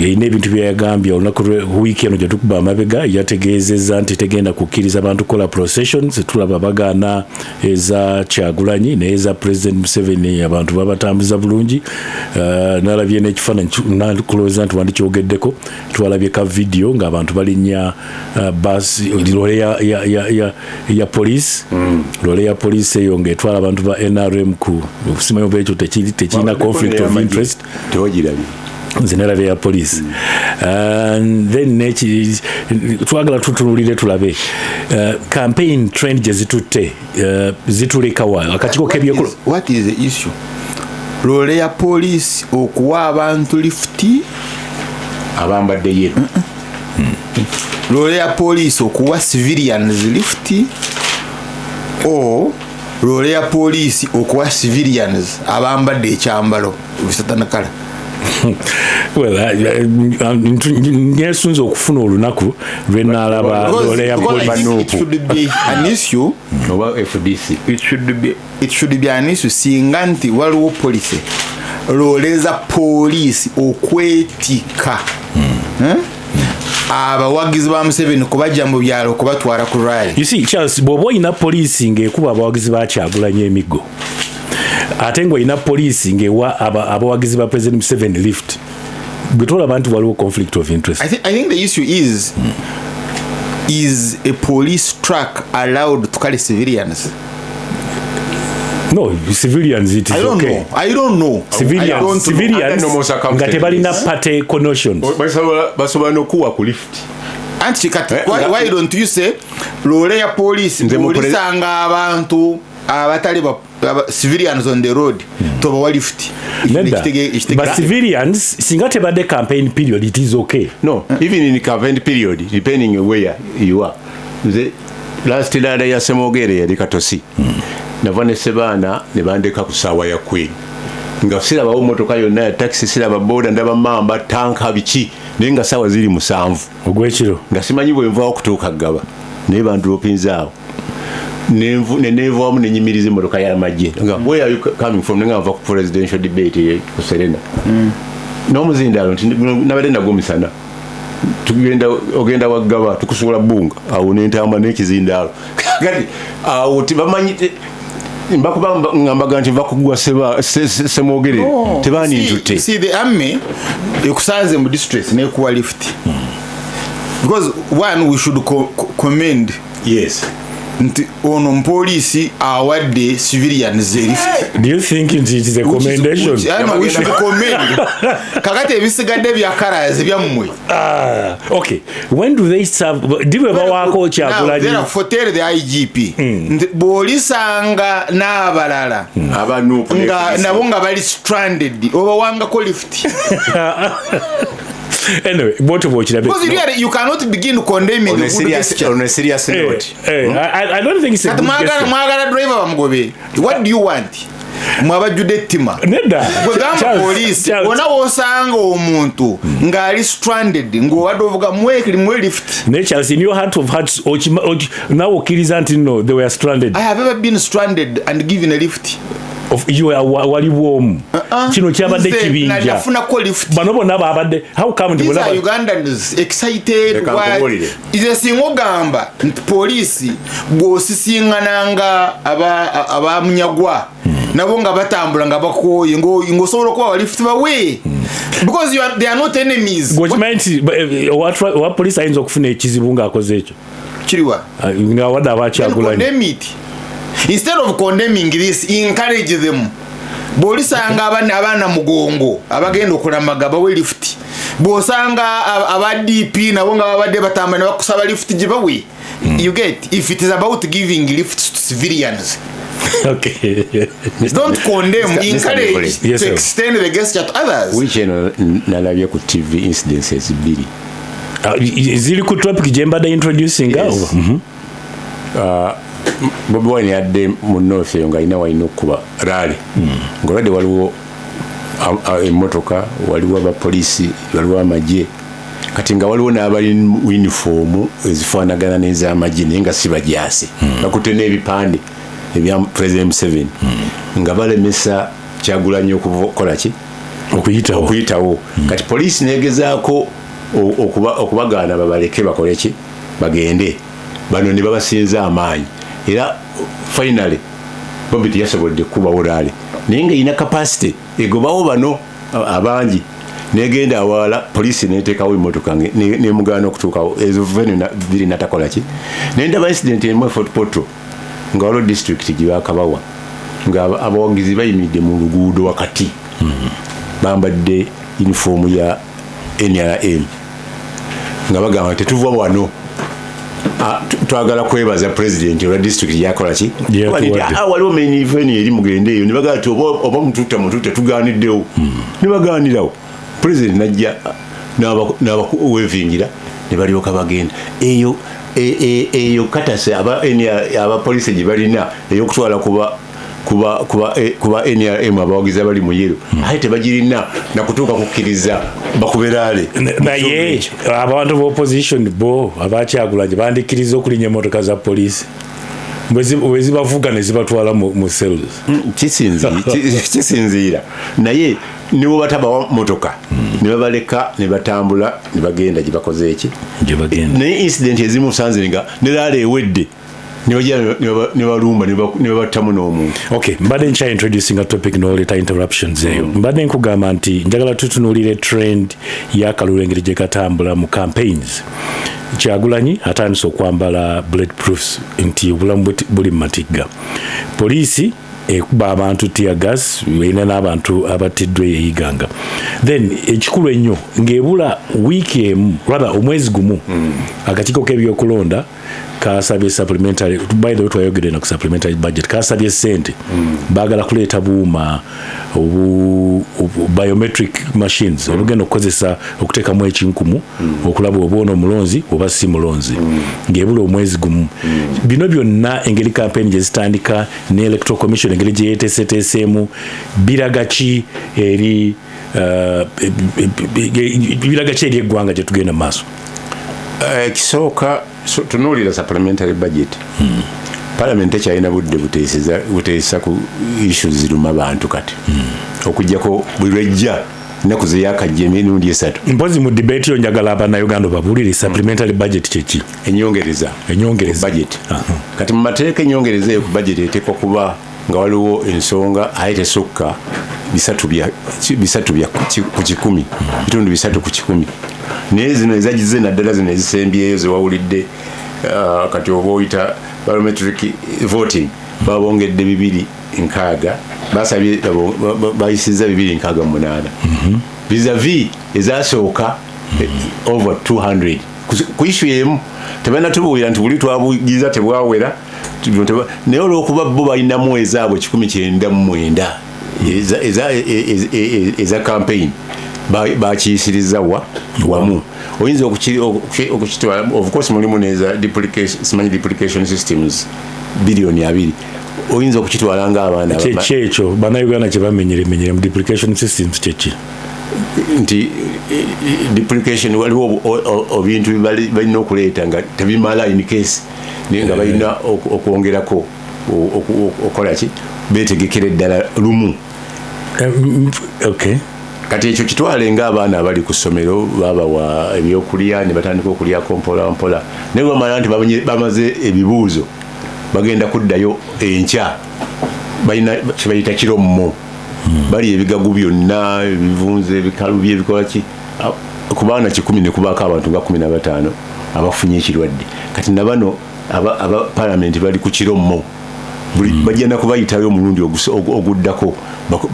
erina ebintu byeyagambye olunaku wiiki eno gyetukuba amabega. Yategeezezza nti tegenda kukkiriza bantu kukola processions. Tulaba bagaana eza Kyagulanyi, naye eza President Museveni abantu babatambuza bulungi. Nalabye n'ekifaananyi, nakulowooza nti wandikyogeddeko, twalabye ka video ng'abantu balinnya bus, lole ya police. Lole ya police eyo ng'etwala abantu ba NRM ku simanyi oba ekyo tekirina conflict of interest. Tewagirabye? Nze nalabye ya police. Then neki twagala tutunulire tulabe campaign trend gye zitutte, zitulekawa akakiiko k'ebyokulo. What is the issue? Loole ya police okuwa abantu lifuti abambadde yellow? Loole ya police okuwa civilians lift o loole ya police okuwa civilians abambadde ekyambalo bisatanakala? Well, nesunza okufuna olunaku lwenalaba loole ya police. It should be an issue oba FDC. It should be an issue singa nti waliwo policy loole za poliisi okwetika Abawagizi ba Museveni kubajja mu byalo kubatwala ku rally. You see, Charles, bw'oba olina poliisi ng'ekuba abawagizi ba Kyagulanyi emiggo, ate ng'olina poliisi ng'ewa abawagizi ba President Museveni lift, gwe tolaba nti waliwo conflict of interest? I think the issue is a police truck allowed to carry civilians? No, civilians, it is I don't okay. know. I don't know. I Civilians, don't know. civilians Under normal nga circumstances. tebalina party connotations. Basobola n'okuwa ku lift. Anti kati Eh, why don't you say loole ya police Nze mu olisanga abantu abatali civilians on the road, tobawa lift? Nedda, ba civilians singa tebadde campaign period, it is okay. No, even in campaign period, depending where you are. Nze last rally ya Semogere yali Katosi, nava ne Sebaana ne bandeka ku saawa ya Queen. Nga sirabawo motoka yonna ya taxi, siraba boda, ndaba mamba, tanka, biki, naye nga sawa ziri 7 ogwekiro. Nga simanyi bwenvaawo kutuuka Ggaba, naye bandropinze awo. Nenvaamu nenyimiriza emotoka y'amagye nga, "Where are you coming from?" Nga nva ku presidential debate ku Serena. N'omuzindaalo nti nabadde nagwo misana, tugenda, ogenda waggaba, tukusuula Bbunga awo nentamba n'ekizindaalo. Kati awo tebamanyi mbakuba ngambaga nti nva kugwa Semwogerere, tebanintute. See, the army ekusanze mu distress nekuwa lift because one, we should commend nti ono mupoliisi awadde civilians a lift. Do you think it is a commendation? I know, we should commend. Kakati ebisigadde bya karazi byammwe. Ah, okay, when do they serve? Di bwe bawaako Kyagulanyi? Therefore, tell the IGP nti bw'olisanga n'abalala abanuupu nga nabo nga bali stranded, obawangako lift. Anyway, bwotyo bwokirabe. Because really you cannot begin condemning on the a good serious, gesture. on a serious note. I don't think it's a Kati good mwagala gesture. Mwagala driver bamugobe? What do you want? Mwabajjudde ettima. Nedda. Bwegamba Charles, poliisi Charles. wona wosanga omuntu ng'ali stranded ng'obadde ovuga, muwe lift. Naye Charles, in your heart of hearts, nawe okkiriza nti no, they were stranded? I have ever been stranded and given a lift? You are wali bwomu. Kino kyabadde Nze kibinja. Nafunako lift. Bano bonna babadde, how come nti These bonna are Ugandans excited. Leka What? nkubuulire. Nze singa ogamba nti poliisi bw'osisingananga abamunyagwa nabo nga batambula nga bakooye, ng'osobola okubawa lift, bawe, because they are not enemies. Gwekimanyi nti owa poliisi ayinza okufuna ekizibu ng'akoze ekyo? Kiriwa? Ah, nga wadde abakyagulanyi. Condemn it. Instead of condemning this, encourage them. Bw'olisanga abaana mugongo abagenda okulamaga, bawe lift. Bw'osanga aba DP nabo nga babadde batamba ne bakusaba lift, gye bawe. You get? If it is about giving lifts to civilians, don't condemn. Mr. Encourage Mivule. Yes, to sir. extend the gesture to others. Wiiki eno nalabye ku TV incidences bbiri. Ah, ziri ku topic gye mbadde introducing Yes. awo. Bobi Wine yadde mu north eyo nga alina walina okukuba rally, ngaolwadde waliwo emmotoka, waliwo abapoliisi, waliwo amagye. Kati nga waliwo n'abali mu uniform ezifaanagana n'ez'amagye naye nga si bajaasi, bakutte n'ebipande ebya President Museveni nga balemesa Kyagulanyi okukola ki? Okuyitawo. Okuyitawo. Kati poliisi negezaako okubagaana babaleke bakole ki, bagende. Bano ne babasinza amaanyi era finally Bobi teyasobodde kukubawo rally, naye nga erina capacity egobawo bano abangi. Negenda awala, poliisi neteekawo emotoka nemugaana okutuukawo. Ezo venue biri natakola ki. Nendaba incident emu e Fort Portal nga waliwo district gye bakabawa nga abawagizi bayimiridde mu luguudo wakati, bambadde uniform ya NRM nga bagamba, "Tetuva wano. Ah, twagala kwebaza president olwa district yakola ki." Gyeyatuwadde. Nti, "Ah, waliwo main venue eri, mugende eyo." Ne bagamba nti, Oba mututta, mututta, tuganiddewo." Ne baganirawo. President najja n'abawevingira ne balyoka bagenda. Eyo eyo katase aba abapoliisi gye balina ey'okutwala kuba NRM abawagizi abali mu yellow, aye tebagirina nakutuuka kukkiriza bakube rally. Naye abantu b'opposition bo abakyagulanyi bandikkiriza okulinnya emotoka za poliisi bwe zibavuga ne zibatwala mu cells? Kisinziira, naye nibo batabawa motoka ne babaleka ne batambula ne bagenda gye bakoze eki. Gye bagenda. Naye incident ezimu osanze nga ne rally ewedde ne bajja ne balumba ne babattamu n'omuntu. Okay, mbadde nkya introducing a topic n'oleeta interruptions eyo. Mbadde nkugamba nti njagala tutunuulire trend y'akalulu, engeri gye katambula mu campaigns. Kyagulanyi atandise okwambala bullet proofs nti obulamu bwe buli mu matigga. Poliisi ekuba abantu tear gas, erina n'abantu abattiddwa eyeyiganga. Then ekikulu ennyo, ng'ebula wiiki emu, rather omwezi gumu, akakiiko k'ebyokulonda Kasabye supplementary, by the way twayogedde na ku supplementary budget, kasabye sente. Baagala kuleeta buuma obu biometric machines obugenda okukozesa okuteekamu ekinkumu okulaba oba ono omulonzi oba si mulonzi, ng'ebula omwezi gumu. Bino byonna, engeri campaign gye zitandika ne Electoral Commission engeri gye yeeteeseteeseemu, biraga ki eri biraga ki eri eggwanga gye tugenda mu maaso? Ekisooka, tunuulira supplementary budget. Parliament tekyalina budde buteesa ku issues ziruma bantu kati, okuggyako buli lwejja ennaku zeyakajja emirundi 3. Mpozi mu debate yo njagala abannayuganda babuulire supplementary budget kyeki. Enyongereza. Enyongereza. Budget. Kati mu mateeka, enyongereza eyo ku budget eteekwa kuba nga waliwo ensonga, aye tesukka 3 ku kikumi, 3%. Naye zino ezagize, naddala zino ezisembyeyo zewawulidde, kati oba oyita biometric voting, babongedde 260, basabye bayisiza 268 vis-a-vis ezasooka, over 200 ku issue emu. Tebanatubuulira nti buli twabugiza tebwawera. Naye olwokuba bo balinamu ezaabwe 199 eza campaign, bakiyisiriza wamu. Oyinza okukitwala, of course mulimu neza duplication, simanyi duplication systems, biliyoni 20. Oyinza okukitwala ng'abaana Kyeki ekyo bannayuganda kye bamenyeremenyere mu duplication systems? Kyeki? Nti duplication, waliwo ebintu balina okuleeta nga tebimala in case, naye nga balina okwongerako okukola ki, betegekera eddala lumu. Okay. Kati ekyo kitwale ng'abaana abali ku ssomero, babawa ebyokulya ne batandika okulyako mpola mpola, naye bamala nti bamaze ebibuuzo, bagenda kuddayo enkya, balina kyebayita kirommo, bali ebigagu byonna ebivunze, ebikalu byebikola ki. Ku baana 100 ne kubaako abantu nga 15 abafunye ekirwadde. Kati nabano aba palamenti bali ku kirommo. Buli bajja nakubayitayo omulundi oguddako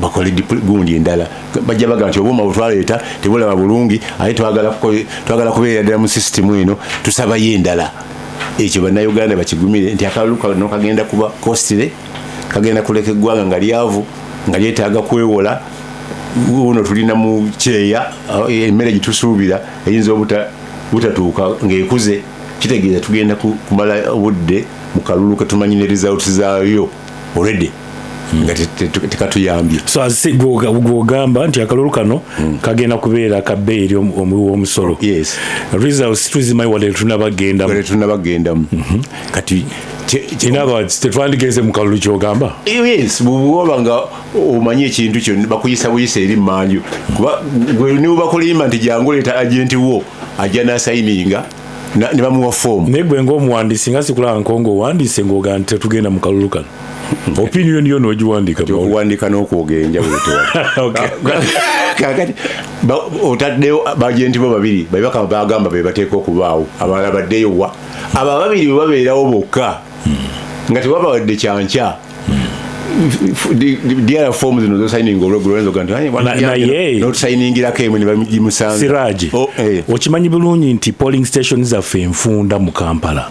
bakole gundi endala. Bajja baga nti obuuma bwetwaleeta tebulaba bulungi, ate twagala kubeera ddala mu sisitimu eno, tusabayo endala. Ekyo bannayuganda bakigumire nti akalulu kano kagenda kuba costly, kagenda kuleka eggwanga nga lyavu, nga lyetaaga kwewola. Uno tulina mu kyeya, emmere gyetusuubira eyinza obutatuuka ng'ekuze. Kitegeeza tugenda kumala obudde mu kalulu ketumanyi ne results zaayo already nga tekatuyambye. So gwogamba nti akalulu kano kagenda kubeera kabbeeyi eri omuwi w'omusolo. Yes. Results tuzimanyi wadde tetunabagendamu. Wadde tunabagendamu. Kati In other words, tetwandigenze mu kalulu, kyogamba? Yes, bwoba nga omanyi ekintu kyonna, bakuyisa buyisa eri mmanju, kuba gwe niwe bakulimba nti jangu leeta agenti wo, ajja nasayininga ne bamuwa foomu. Naye gwe ng'omuwandiisi, nga sikulaba nkongo owandiise ng'ogaa nti tetugenda mu kalulu kano, opinion yo n'ogiwandiika? Okuwandiika n'okwogera enjawulo tewali. Kakati otaddeyo bagenti bo babiri, babaka bagamba be bateeka okubaawo, abalala baddeyo wa? Abo ababiri bwe babeerawo bokka nga tebabawadde kyankya, DR form zino zosayininga olweggulo, oyinza okugamba nti, Naye- n'otusayiningirako emu ne bagimusanga. Siraji, Oh, eh. okimanyi bulungi nti polling station zaffe enfunda mu Kampala.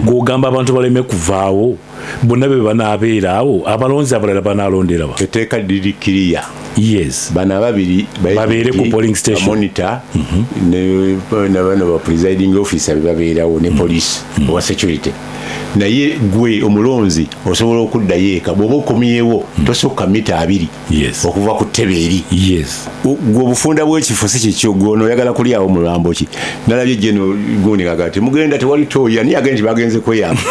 Gwogamba abantu baleme kuvaawo, bonna be banaabeera awo, abalonzi abalala banaalonderawa? Etteeka liri kiriya. Bano ababiri Babeere ku polling station. Monitor ne bano ba presiding officer bebabeerawo ne police owa security. Naye gwe omulonzi osobola okuddayo eka bw'oba okomyewo, tosukka mita 20 okuva ku ttebe eri. Gwe obufunda bw'ekifo si kikyo, gwe ono oyagala kulyawo mulambo ki? Nalabye jeno gundi kaga ti mugenda tewali toya, niye agenda nti bagenze kweyamba,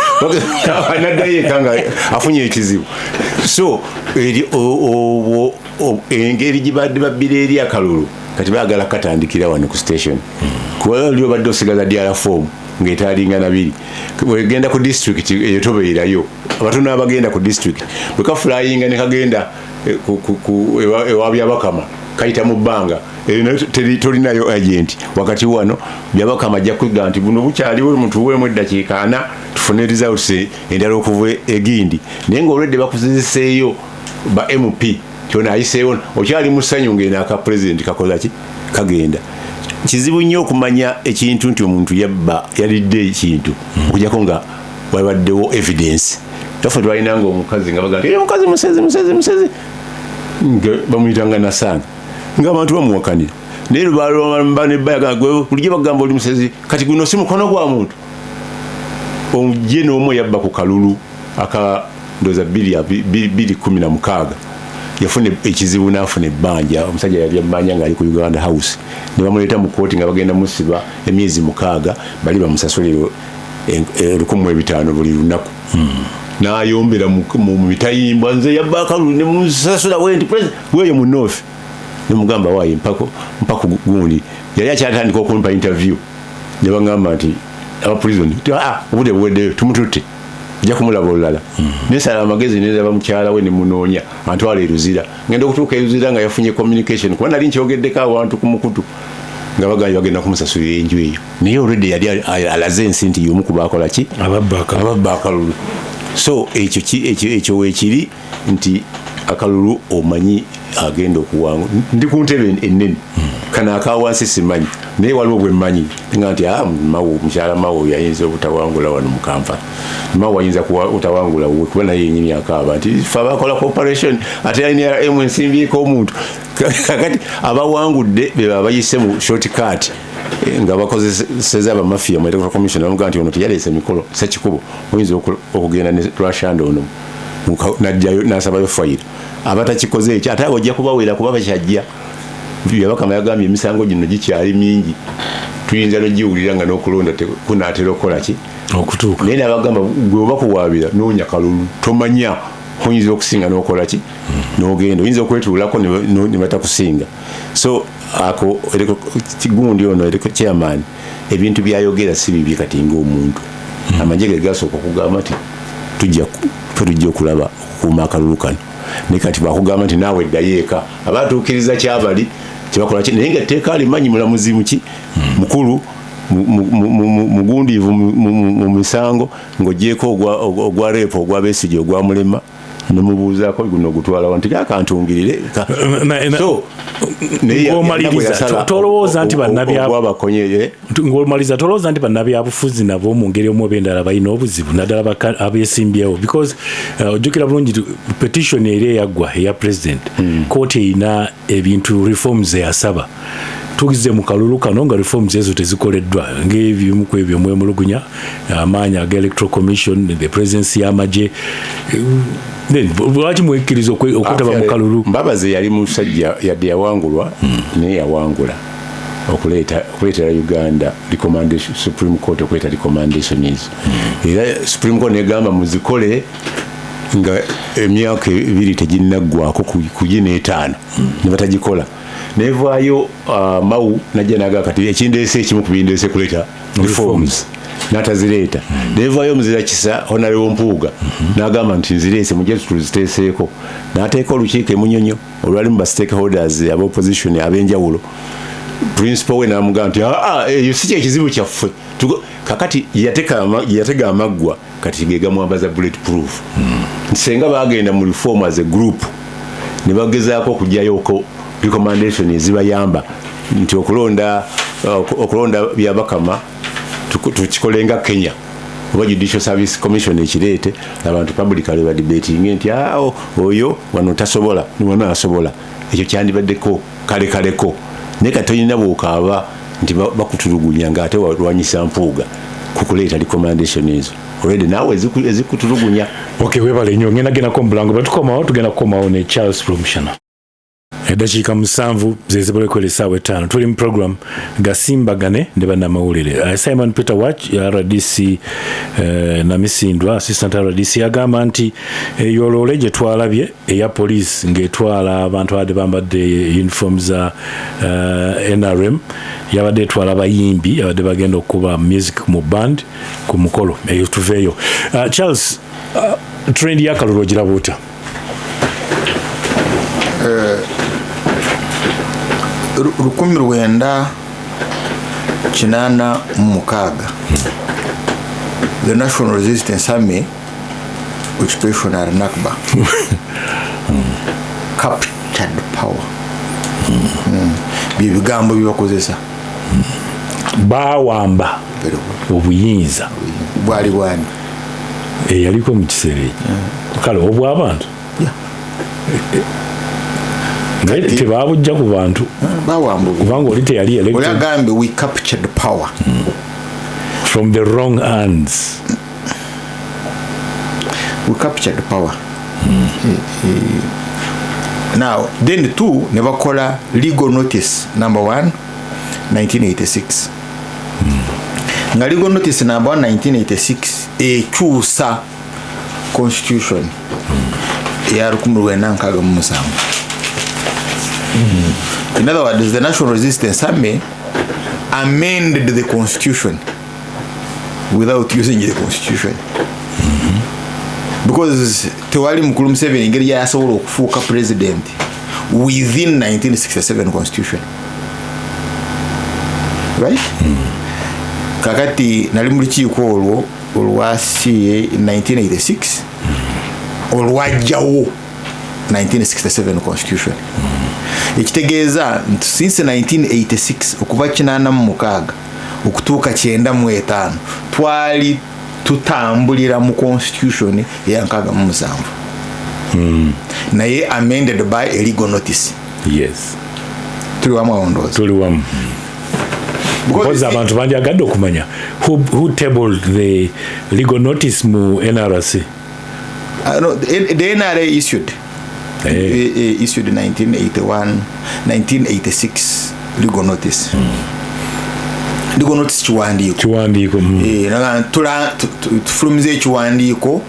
naddayo eka nga afunye ekizibu. So eri engeri gye badde babbira eri akalulu, kati baagala katandikira wano ku station, kuba oli obadde osigaza DR form ng'etaalinga nabiri. Wegenda ku district eyo tobeerayo, abatono abagenda ku district. Bwe kafulayinga ne kagenda ewa Byabakama, kayita mu bbanga eyo, nayo tolinayo agent. Wakati wano Byabakama ajja kuga nti buno bukyaliwo, mutuweemu eddakiika 40 tufune results endala okuva egindi, naye ng'olwedde bakuziziseeyo ba MP kyona ayiseewo, okyali mu ssanyu ng'eno aka president kakola ki, kagenda. Kizibu nnyo okumanya ekintu nti omuntu yabba, yalidde ekintu, okujjako nga Wabaddewo evidence. Taffe twalinanga omukazi nga bagamba nti omukazi musezi, musezi, musezi, nga bamuyitanga Nasanga, nga abantu bamuwakanira, naye lwalwamba bulijjo bagamba oli musezi. Kati guno si mukono gwa muntu. Ojje n'omu yabba ku kalulu aka ndoza 2016, yafuna ekizibu n'afuna ebbanja. Omusajja yali ebbanja ng'ali ku Uganda House, ne bamuleeta mu kooti nga bagenda musiba emyezi 6, bali bamusasulire 1500 buli lunaku. N'ayombera mu mitayimbwa, nze yabba akalulu ne musasula wendi weeyo mu North. Nemugamba waayi mpako mpaku gundi yali akyatandika okumpa interview, ne bagamba nti aba prison, ah, obudde buweddeyo, tumututte, nja kumulaba olulala. Nesala amagezi, neraba mukyala we, nemunoonya antwala eruzira. Ngenda okutuuka eruzira nga yafunye communication, kuba nali nkyogeddeko awantu ku mukutu nga bagambye bagenda kumusasulira enju eyo, naye already yali alaze ensi nti y'omu ku bakola ki? Ababba akalulu. So ekyo ekyo weekiri nti akalulu omanyi agenda okuwanga. Ndi ku ntebe ennene, kano akawansi simanyi, naye waliwo bwe mmanyi nga nti ah, Mawu, mukyala Mawu yayinza obutawangula wano mu Kampala. Mawu ayinza obutawangula wuwe, kuba naye yenyini akaaba nti fe abakola cooperation, ate NRM ensimbyeko omuntu. Kakati abawangudde be babayise mu shortcut, nga bakozeseza abamafiya mu Electoral Commission. Bamugaa nti ono teyaleese mikolo, Sekikubo oyinza okugenda ne Rwashande ono najjayo nasabayo fayiro. Abatakikoze ekyo ate abo ojja kubawera, kuba bakyajja. Byabakama yagambye emisango gino gikyali mingi, tuyinza nogiwulira nga n'okulonda kunaatera okukola ki? Okutuuka. Naye nabagamba gwe oba kuwaabira noonya kalulu, tomanya oyinza okusinga n'okola ki, n'ogenda oyinza okwetuulako ne batakusinga. So ako gundi ono chairman ebintu byayogera si bibi. Kati ngaomuntu amagye ge gasooka okugamba nti tujja tujja okulaba okukuuma akalulu kano, naye kati bakugamba nti naawe ddayo eka, aba atuukiriza kyabali kyebakola ki, naye nga etteeka alimanyi. Mulamuzi muki mukulu mugundiivu mu misango, ng'ogyeko ogwa rape ogwa Besigye ogwamulema, nemubuuzaako guno ogutwala nti kakantungirire. So ng'omaliriza, tolowooza nti bannabyabakonye ng'omaliriza, tolowooza nti bannabyabufuzi nabo mu ngeri omu oba endala balina obuzibu, naddala abeesimbyewo? Because ojjukira bulungi petition eri eyaggwa eya president, kooti erina ebintu reforms eyasaba. Tugizze mu kalulu kano nga reforms ezo tezikoleddwa, ng'ebimu ku ebyo mwemulugunya, amaanyi aga Electoral Commission, the presence y'amagye. Then lwaki mwekkiriza okwetaba mu kalulu? Mbabazi yali musajja, yadde yawangulwa, naye yawangula okuleetera Uganda recommendation, Supreme Court okuleeta recommendation ezo. Era Supreme Court negamba muzikole nga emyaka 2 teginnaggwako ku gino 5, ne batagikola. Nevaayo Mawu najja naga kati ekindeese, ekimu ku bindeese kuleeta reforms, n'atazireeta. Nevaayo muzira kisa Honorable Mpuuga n'agamba nti nzireese, mujje tuziteeseeko, n'ateeka olukiiko emunyonyo olwalimu ba stakeholders aba opposition ab'enjawulo. Principal we n'amugamba nti aa, eyo si kyekizibu kyaffe. Kakati yatega amaggwa, kati ge gamwambaza bullet proof. Senga bagenda mu reform as a group ne bagezaako okugjayoko recommendation ezibayamba nti okulonda Byabakama tukikole nga Kenya, oba Judicial Service Commission ekireete, abantu publicly badebating nti awo oyo wano tasobola, wano asobola. Ekyo kyandibaddeko kale kaleko, naye kati tolina bwokaaba nti bakutulugunya ngaate walwanyisa Mpuuga kukuleeta recommendation ezo already naawe ezikutulugunya. Ok, webale nnyo. Ngenda gendako mubulango, bwetukomawo tugenda kukomawo ne Charles Rwomushana. Eddakiika 7 zezibuleko essaawa 5. Tuli mu program Gasimbagane ne bannamawulire. Simon Peter Wach, RDC Namisindwa, assistant RDC, agamba nti eyo loole gye twalabye eya police ng'etwala abantu abadde bambadde uniform za NRM, yabadde etwala abayimbi abadde bagenda okukuba music mu band ku mukolo. Eyo tuveeyo. Charles, trend y'akalulu ogiraba otya? 1986, the National Resistance Army occupation al Nakba captured power. Bye bigambo byebakozesa. Bawamba obuyinza. Bwali bwani? Eyaliko mu kiseera ekyo, kale obw'abantu. Naye tebabujja ku bantu. Bawamba. Kubanga oli teyali Oli elected. Agambe, "We captured power." From the wrong hands. We captured power. Now then, two, ne bakola Legal Notice Number 1 1986, nga Legal Notice Number 1 1986 ekyusa constitution eya 1967. In other words, the National Resistance Army amended the constitution without using the constitution, because tewali mukulu Museveni engeri gyayasobola okufuuka president within 1967 constitution, right? Kakati nali mu lukiiko olwo olwa ca 1986 olwajjawo 1967 constitution, ekitegeeza nti since 1986, okuva 86 okutuuka 95, twali tutambulira mu constitution eya 67, naye amended by a legal notice. Tuli wamu awo, ndowooza? Tuli wamu. Because abantu bandyagadde okumanya who tabled the legal notice mu NRC. No, the NRA issued issued 1981 1986 legal notice. Legal notice kiwandiiko. Kiwandiiko. Eh, tufulumiza ekiwandiiko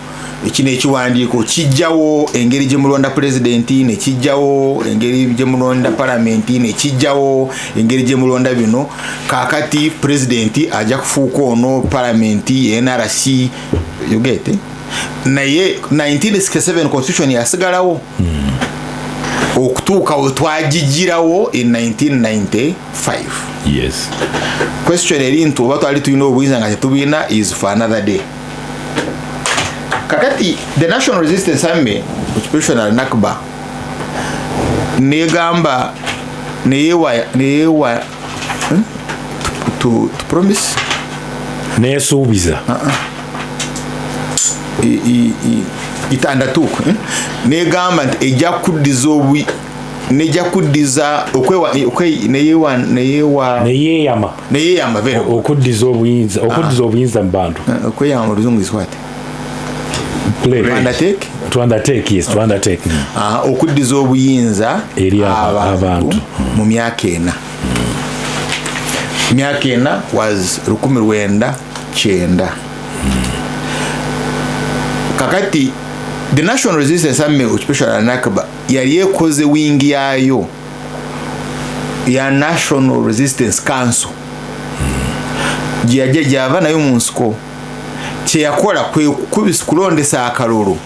ekino. Ekiwandiiko kijjawo engeri gye mulonda pulezidenti, nekijjawo engeri gye mulonda palamenti, nekijjawo engeri gye mulonda bino. Kakati pulezidenti ajja kufuuka ono, palamenti, NRC, you get it? Naye 1967 constitution yasigalawo okutuuka we twagigirawo in 1995. Question eri nti oba twali tulina obuyinza nga tetubulina is for another day. Kakati the National Resistance Army Occupational Nakba negamba neyewa To promise. Nesuubiza. It undertook, Negamba nti ejja kuddiza nejja kuddiza okwewa neyewa Neyeyama. Neyeyama, very good. Okuddiza obuyinza mu bantu. Okweyama mu luzungu is what? Pledge. Undertake. To undertake, yes, to undertake. Okuddiza obuyinza eri abantu. Mu myaka 4. Myaka 4 was 1990. Kakati the National Resistance Army Occupation Nakba yali ekoze wing yayo ya National Resistance Council gyeyajja gyava nayo mu nsiko. Kyeyakola kwe kulondesa akalulu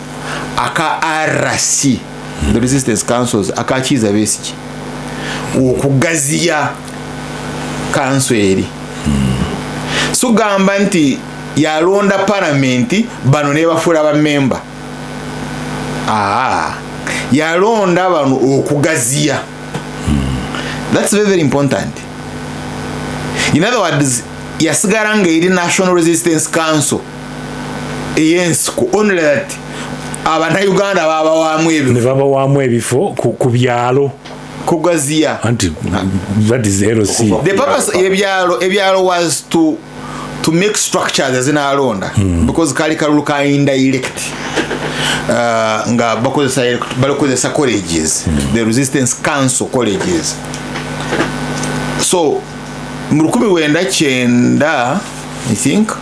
aka RC, the resistance councils, aka Kiiza Besigye okugaziya kanso eri. Sugamba nti yalonda palamenti bano nebafuula bamemba. Aa, yalonda bano okugaziya. That's very, very important. In other words, yasigala nga eri National Resistance Council ey'ensiko, only that abannayuganda babawamu ebyo. Ne babawaamu ebifo ku byalo. Kugaziya. Anti that is LC. The purpose ebyalo was to make structures ezinalonda, because kali kalulu ka indirect, nga bakozesa colleges, the resistance council colleges. So mu 1990, I think,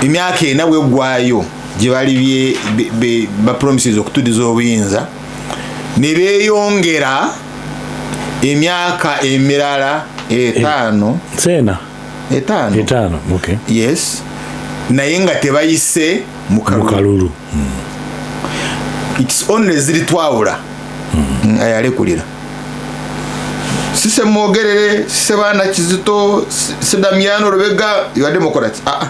emyaka 4 bweggwayo gye bali bapromises okutudiza obuyinza, ne beeyongera emyaka emirala 5. Seena. 5. 5, okay. Yes, naye nga tebayise mu mu kalulu. Kalulu. It's only ziritwawula ayalekulira sise mwogerere, sise baana Kizito, si Damiano Lubega, you are Democrats. Ah, ah.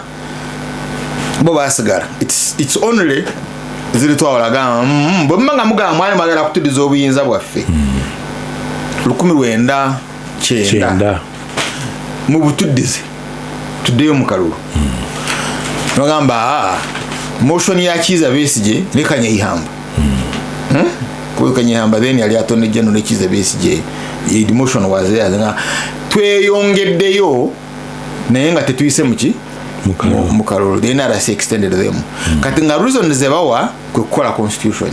Bo basigala. It's only ziritwawula gamba, bwe muba nga mugamba mwali mwagala kutudiza obuyinza bwaffe 1990, 90, mubutuddize tuddeyo mu kalulu. Nogamba, "Ah, Motion ya Kiza Besigye ne Kanyeihamba. Kuba Kanyeihamba then yali Attorney General, ne Kiza Besigye, the motion was there nga tweyongeddeyo naye nga tetuyise muki? Mu kalulu. The NRC extended them. Kati nga reason ze bawa kwe kukola constitution.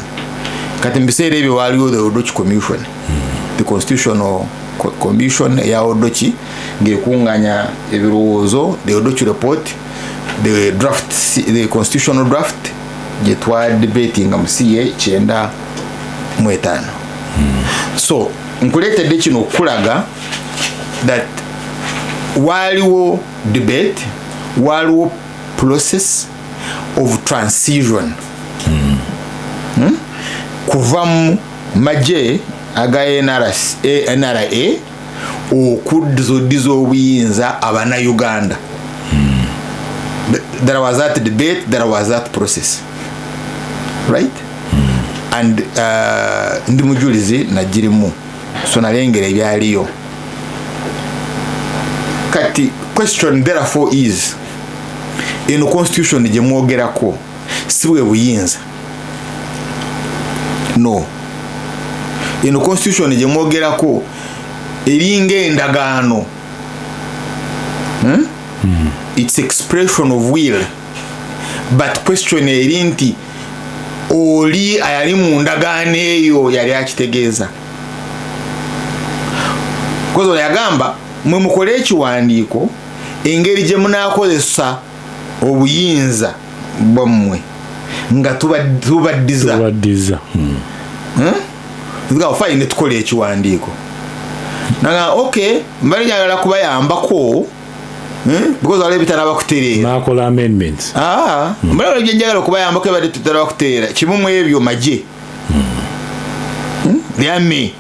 Kati mu biseera ebyo waaliwo the Odoki Commission, the Constitutional Commission eya Odoki, ng'ekunganya ebirowoozo, the Odoki report, the draft, the constitutional draft gye twadebatinga mu CA 95. So nkuleetedde kino okukulaga that waaliwo debate, waaliwo process of transition Kuva mu magye aga NRC, NRA okuddiza obuyinza abannayuganda. There was that debate, there was that process, right? And ndi mujulizi, nagirimu, so nalengera ebyaliyo. Kati question therefore is, eno constitution gye mwogerako si bwe buyinza? No, eno constitution gye mwogerako eringa endagaano, It's expression of will, but question eri nti oli ayali mu ndagaano eyo yali akitegeeza? Kozi ono yagamba, mwe mukole ekiwandiiko engeri gye munaakozesa obuyinza bwammwe nga tubaddiza. Tubaddiza. Nga fine, ne tukola ekiwandiiko. Naga okay, mbali njagala kubayambako, Because waliwo ebitanaba kutereera. Nakola amendments. Ah, mbali waliwo byenjagala okubayambako ebadde tutanaba kutereera. Kimu mu ebyo magye. The army,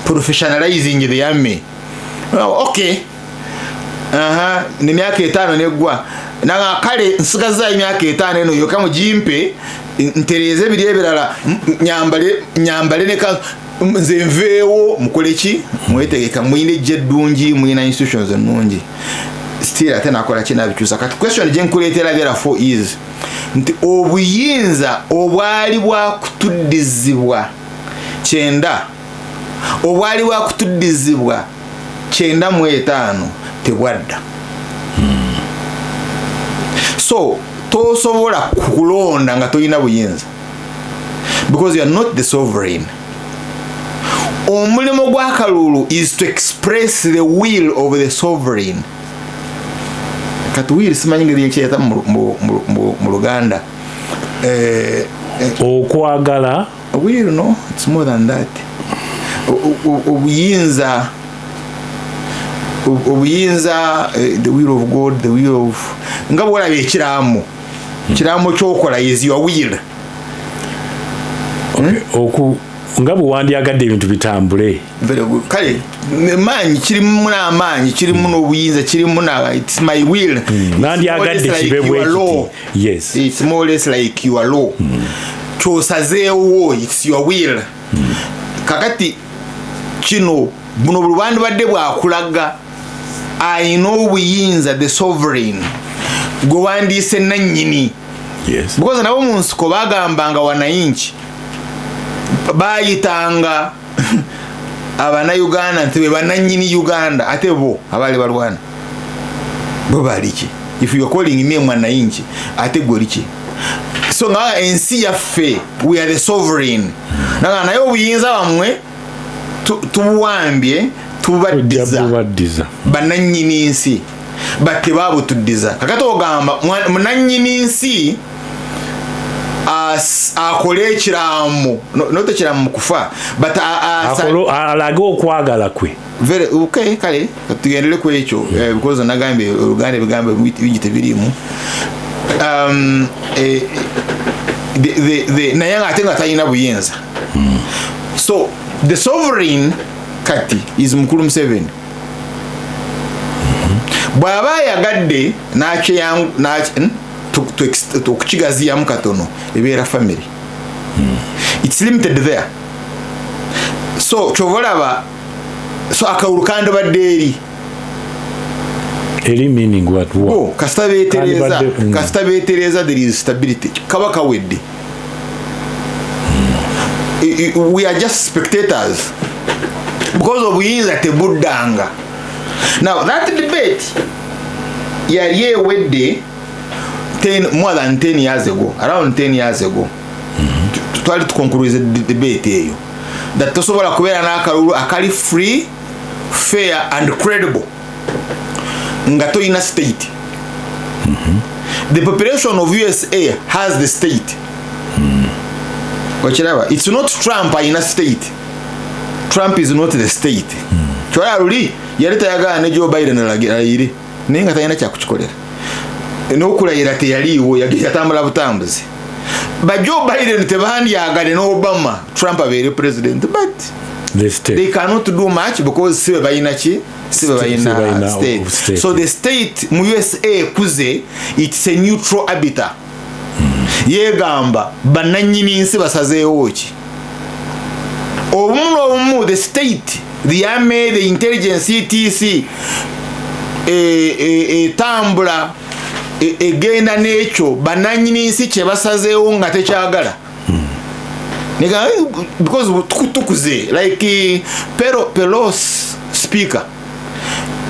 professionalizing the army. Oh, okay. Aha, nemyaka 5 neggwa. Naga kale nsigazaayo emyaka 5 eno yokka mugimpe ntereeze ebiri ebirala, nyambale ne nze nveewo, mukole ki, mwetegeka, muyina ejja eddungi, muyina institutions ennungi. Still ate nakola ki? Nabikyusa. Kati question gye nkuleetera therefore is nti obuyinza obwali bwakutuddizibwa 90, obwali bwakutuddizibwa 95 tebwadda. So tosobola kulonda nga tolina buyinza, because you are not the sovereign. Omulimu gw'akalulu is to express the will of the sovereign. Kati will simanyi ngeri nkyeta mu Luganda. Okwagala. Will, no, it's more than that. Obuyinza, obuyinza, the will of God, the will of, nga bwolaba ekiraamo, ekiraamo kyokola is your will. Okay. Oku nga bwe wandyagadde ebintu bitambule. Very good. Kale maanyi kirimu n'amaanyi, kirimu n'obuyinza, kirimu na, it's my will. Nandyagadde kibe bwe kiti. Yes. It's more or less like your law. Kyosazeewo, it's your will. Kakati kino, buno buli bwandibadde bwakulaga ayina obuyinza, the sovereign, gwe wandiise nannyini. Yes. Because nabo mu nsiko bagambanga wananchi, bayitanga abannayuganda nti be bannannyini Uganda, ate bo abaali balwana bo baliki? If you are calling me mwananchi, ate gwe oliki? So nga ensi yaffe, we are the sovereign. Naga naye obuyinza bwammwe tubuwambye, tubaddiza. Tubaddiza. Bannannyini nsi, but tebabutuddiza. Kakati ogamba munannyini nsi akole ekiraamo, no, not ekiraamo mu kufa, but alage okwagala kwe. Very okay. Kale tugendere ku ekyo, because nagambye Oluganda ebigambo bingi tebiriimu. Naye nga ate nga talina buyinza. So the sovereign kati is Mukulu Museveni. Bw'aba ayagadde okukigaziyamu katono, ebeera family. It's limited there. So kyova olaba, so akalulu kandibadde eri Eri meaning what? War. Bo kasita beetereza, Kandibadde. Kasita beetereza, there is stability, kaba kawedde. We are just spectators because obuyinza tebuddanga. Now that debate yali ewedde 10, more than 10 years ago, around 10 years ago. Twali tuconclude debate eyo that tosobola kubeera n'akalulu akali free, fair and credible nga toyina state. The population of USA has the state. Okiraba, it's not Trump ayina state. Trump is not the state. Kyolaba luli yali tayagala ne Joe Biden alayire, naye nga talina kyakukikolera, n'okulayira teyaliiwo, yatambula butambuzi. Ba Joe Biden tebandyagale ne Obama Trump abeere president, but The state. They cannot do much because si be balina ki, si be Si balina balina state. State. So the state mu USA ekuze, it's a neutral arbiter. Yegamba bannannyini nsi basazeewo ki. Obumu n'obumu the state, the army, the intelligence, etc., etambula egenda n'ekyo bannannyini nsi kye basazeewo nga tekyagala. Nega, because tukuze like Pelosi, speaker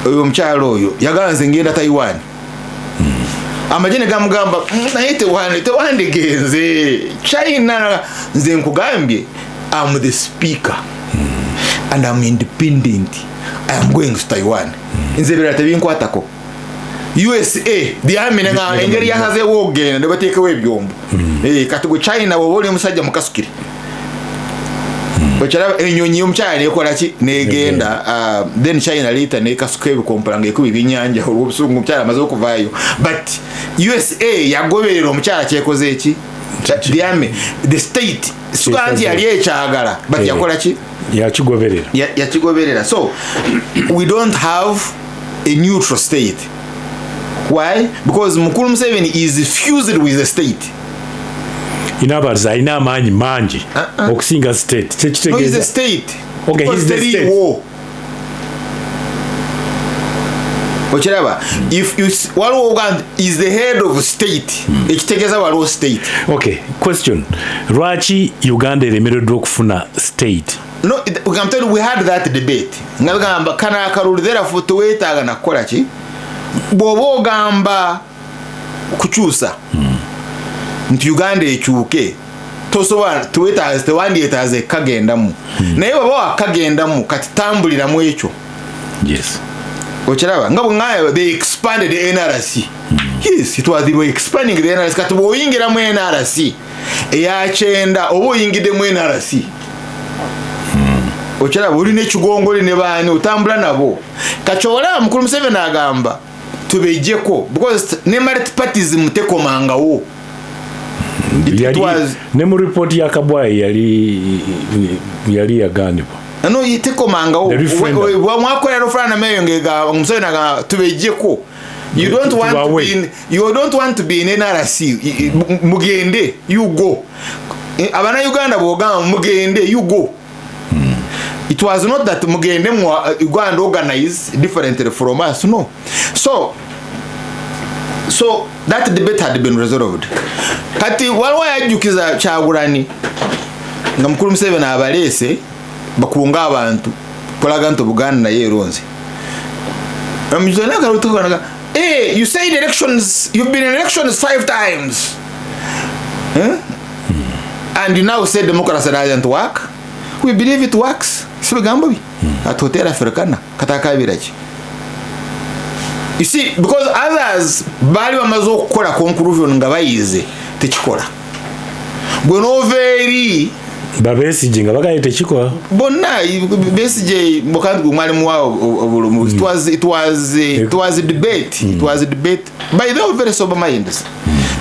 oyo, omukyalo oyo yagala nze ngenda Taiwan. Amagye ne gamugamba, naye tewandigenze China." "Nze nkugambye, am the speaker and am independent. I am going to Taiwan. Nze birala tebinkwatako." USA, the army, nga engeri yasazeewo okugenda ne bateekawo ebyombo. Kati gwe China bwoba oli omusajja mukasukire. Okiraba enyonyi y'omukyala nekola ki, negenda. Then China later nekasuka ebikompola ngaekuba ebyenyanja olwobusungu omukyala amaze okuvaayo. But USA yagoberera omukyala kyekoze eki, the army, the state, sikuga nti yali ekyagala, but yakola ki? Yakigoberera. Yakigoberera. So we don't have a neutral state. Why? Because Mukulu Museveni is fused with the state. In other words, alina amaanyi mangi okusinga state. No, he's the Kyekitegeeza state. Okay, Because he's the state. teriiwo. Okiraba, if you waliwo oga nti is the head of state, ekitegeeza waliwo state. Okay, question: lwaki Uganda eremereddwa okufuna state? No, I'm telling you, we had that debate nga bagamba kano akalulu, therefore teweetaaga nakukola ki. Bw'oba ogamba kukyusa nti Uganda ekyuke, tosobola, teweetaaga, tewandyetaaze kagendamu, naye bw'oba wakagendamu kati tambuliramu ekyo. Okiraba nga bweŋŋayo they expanded the NRC. Yes, it was, they were expanding the NRC. Kati bw'oyingira mu NRC eyakyenda, oba oyingidde mu NRC, okiraba olina ekigongole ne baani otambula nabo. Kati olaba Mukulu Museveni agamba tubejjeko because ne multipartism tekomangawo. It Ne mu ripooti ya Kabwayi yali yagambibwa. No, tekomangawo. The referendum. Mwakolera referendum eyo ngega Museveni agamba tubejjeko. You don't want to be in, you don't want to be in NRC. Mugende, you go. Abannayuganda bwogamba mugende, you go. It was not that mugende go and organize differently from us, no. So that debate had been resolved. Kati waliwo yajjukiza Kyagulani nga Mukulu Museveni abaleese bakunga abantu kulaga nti Obuganda naye eronze. "Hey, you said elections, you've been in elections five times. Eh? And you now say democracy doesn't work? We believe it works." Si bigambo bi? At Hotel Africana, katakabira ki? You see, because others baali bamaze okukola conclusion nga bayize tekikola. Bwe n'ova eri Babesigye nga bagaye tekikola. Bonna Besigye mukanti gwe mwali muwa obulumu. It was a debate. It was a debate by the very sober minds,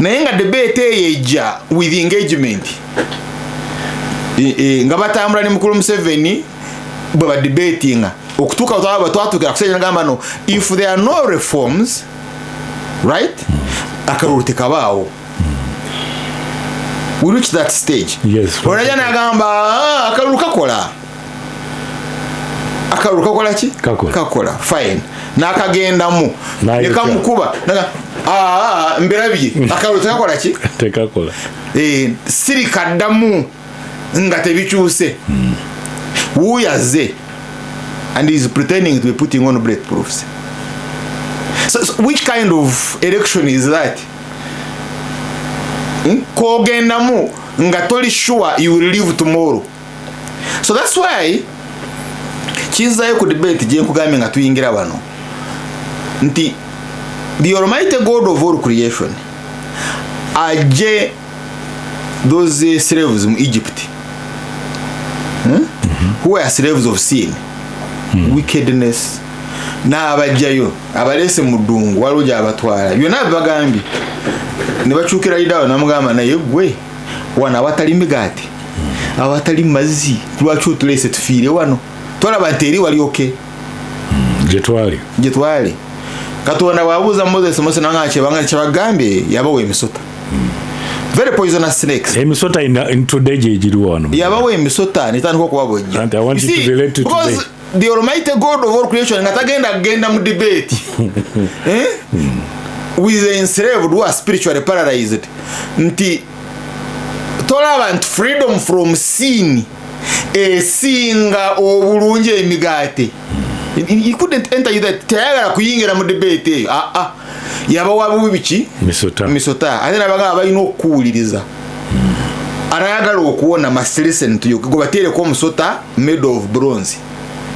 naye nga debate eyo ejja with engagement. Nga batambula ne Mukulu Museveni bwe badebatinga okutuuka twaba twatuukira kusajja nagamba, "No, if there are no reforms, right, akalulu tekabaawo." We reach that stage. Olajja nagamba, "Ah, akalulu kakola." Akalulu kakola ki? Kakola. Kakola, fine. N'akagendamu N'ayokya. nekamukuba. Aa, mbirabye, akalulu tekakola ki? Tekakola. Eh, sirikaddamu nga tebikyuse. Wuuyo azze and is pretending to be putting on bulletproofs. So which kind of election is that? Kogendamu nga toli sure you will live tomorrow. So that's why kizayo ku debate gye nkugambye nga tuyingira wano nti the almighty God of all creation ajje those slaves mu Egypt, Who were slaves of sin, wickedness, n'abajjayo abalese mu ddungu, waliwo gyabatwala byonna bibagambye ne bakyukira lidawo namugamba, naye gwe wano awatali migaati, awatali mazzi, lwaki otulese tufiire wano? Tolaba nti eri wali okay? Gyetwali. Gyetwali. Katonda bwabuuza Moses, Mose nanga kyebanga kyebagambye, yabawa emisota, very poisonous snakes. Emisota today gyegiriwo wano. Yabawa emisota netandika okubabojja. And I want you to relate to Because today. the almighty God of all creation nga tagenda kugenda mu debate, eh? With the enslaved who are spiritually paralyzed, nti tolaba nti freedom from sin esinga obulungi emigaate? He couldn't enter either. Teyayagala kuyingira mu debate eyo. Ah, ah. Yabawa bubi biki? Misota. Misota. Ate nabagamba balina okukuwuliriza. Anayagala okuwona must listen to you. Gwe bateereko omusota made of bronze,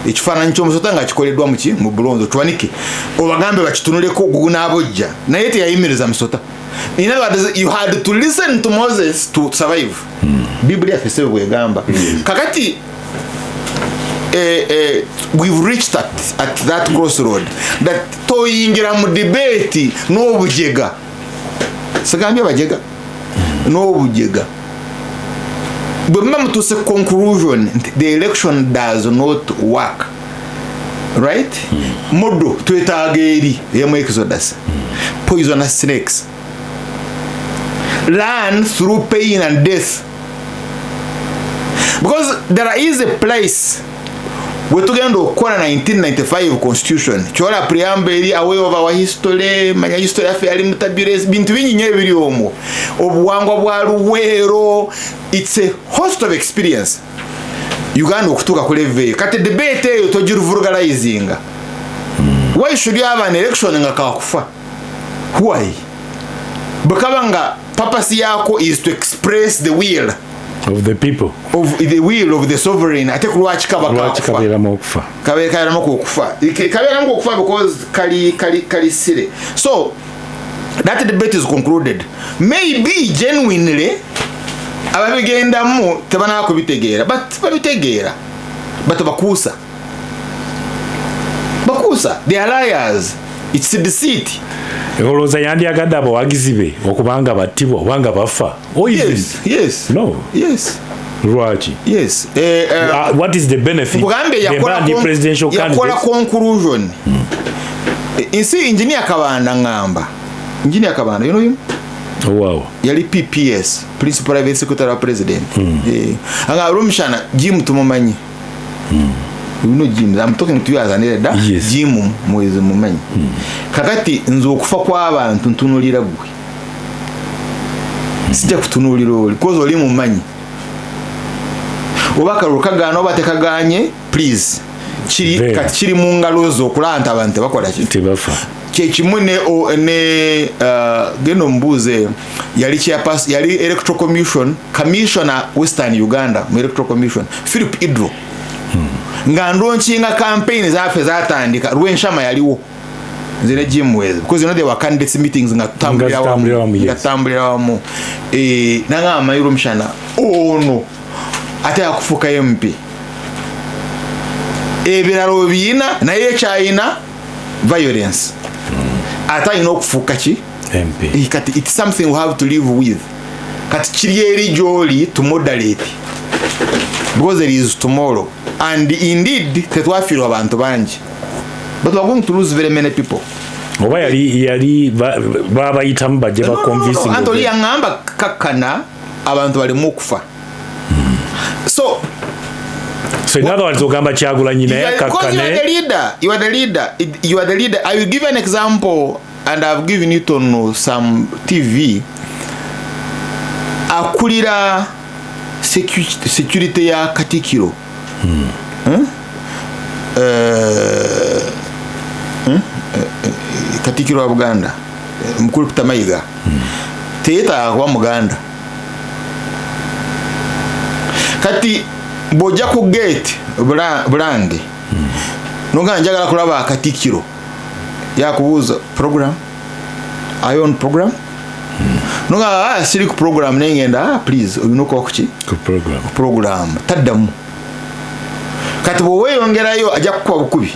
ekifaananyi ky'omusota nga kikoleddwa muki? Mu bronze. Okiwanike obagambe bakitunuleko, gunaabojja. Naye teyayimiriza musota. In other words, you had to listen to Moses to survive. Bibuli yaffe sebe bwegamba. Kakati we've reached at that crossroad that toyingira mu debate n'obujega. Sigambye abajega, n'obujega. Bwe muba mutuuse ku conclusion nti the election does not work, right, model twetaaga eri eyemu Exodus, poisonous snakes, learn through pain and death, because there is a place wetugenda okukola 1995 constitution kyola preamble eri away of our history. Manya history yaffe yali mutabire, bintu bingi nnyo ebiri omwo, obuwangwa bwa Luweero. It's a host of experience Uganda okutuuka ku level eyo. Kati debate eyo togiruvulgalizinga. Why should you have an election nga kakufa? Why? Bwekaba nga purpose yako is to express the will of the people, of the will of the sovereign, ate ku lwaki kaba lwaki kakufa? Kabeeramu okufa. Kabeeramu okufa. Kabeeramu okufa because kali sire. So that debate is concluded. Maybe genuinely ababigendamu tebanaba kubitegeera, but babitegeera, but bakuusa, bakuusa. They are liars. It's deceit. Olowooza yandyagadde abawagizi be okubanga battibwa obanga bafa? Or even Yes. No. Yes. Lwaki? Yes. What is the benefit? Nkugambye, Bwe mba ndi presidential yakola candidate. conclusion. Nsi Engineer Kabanda, ngamba Engineer Kabanda, you know him? Oh, wow. Yali PPS, principal private secretary wa president. Anga Rwomushana Jim tumumanyi. You know Jim, I'm talking to you as an elder. Yes. Jim mwezi mumanyi. Kakati nze okufa kw'abantu ntunuulira gwe, sijja kutunuulira oli, kozi oli mumanyi. Oba akalulu kagaana oba tekaganye, please, kiri Very. kati kiri mu ngalo zo okulaba nti abantu tebakola ki? Tebafa. Kyekimu ne genda omubuuze, yali chairperson, yali electoral commission commissioner, Western Uganda mu electoral commission, Philip Idro. Nga ndonkinga campaign zaffe zatandika, Rwenshama yaliwo, nze ne Jim Wezi, because you know there were candidates meetings nga tutambulira Nga zitambulira wamu, wamu, yes. nga tutambulira wamu. Nangamba mayiro Rwomushana ono ate yakufuuka MP, ebirala obiina, naye ekyayina violence, ate alina okufuuka ki? MP. Kati it's something we have to live with. Kati kiri eri gyoli to moderate, because there is tomorrow, and indeed tetwafiirwa abantu bangi, but we are going to lose very many people. Oba yali babayitamu bajje No, no, no, no. baconvincing. Anti oli yaŋŋamba kakkana abantu balemu okufa. So So in other words, ogamba Kyagulanyi naye Because you are the akakkane. leader. You are the leader. You are the leader. I will give an example, and I've given it on some TV. Akulira security ya Katikiro. Hmm? Katikiro wa Buganda. Mukulu Peter Mayiga. Teyetaaga kuba Muganda. Kati bw'ojja ku gate Bulange, nogamba njagala kulaba Katikiro, yakubuuza program, are you on program? Nogamba, ah, siri ku program, nengenda, ah, please, olina okuba kuki? Ku program. Program taddamu. Kati bw'oweeyongerayo ajja kukuba bukubi.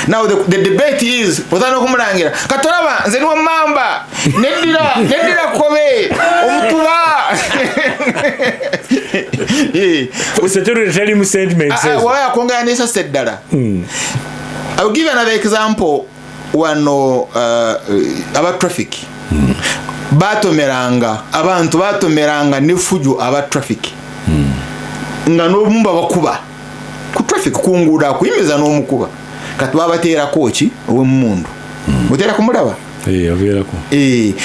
Now the debate is otandika okumulangira, kati olaba nze niwo mamba neddira kobe omutuba. Security teri sentiments ezo. Waba yakwongera n'esasi eddala. I will give another example. Wano aba traffic batomeranga abantu, batomeranga nefujo aba traffic, nga n'obumu babakuba ku traffic, ku nguudo, akuyimiza n'omukuba. Kati babateerako ki? Ow'emmundu. Otera kumulaba. Eh, abeerako.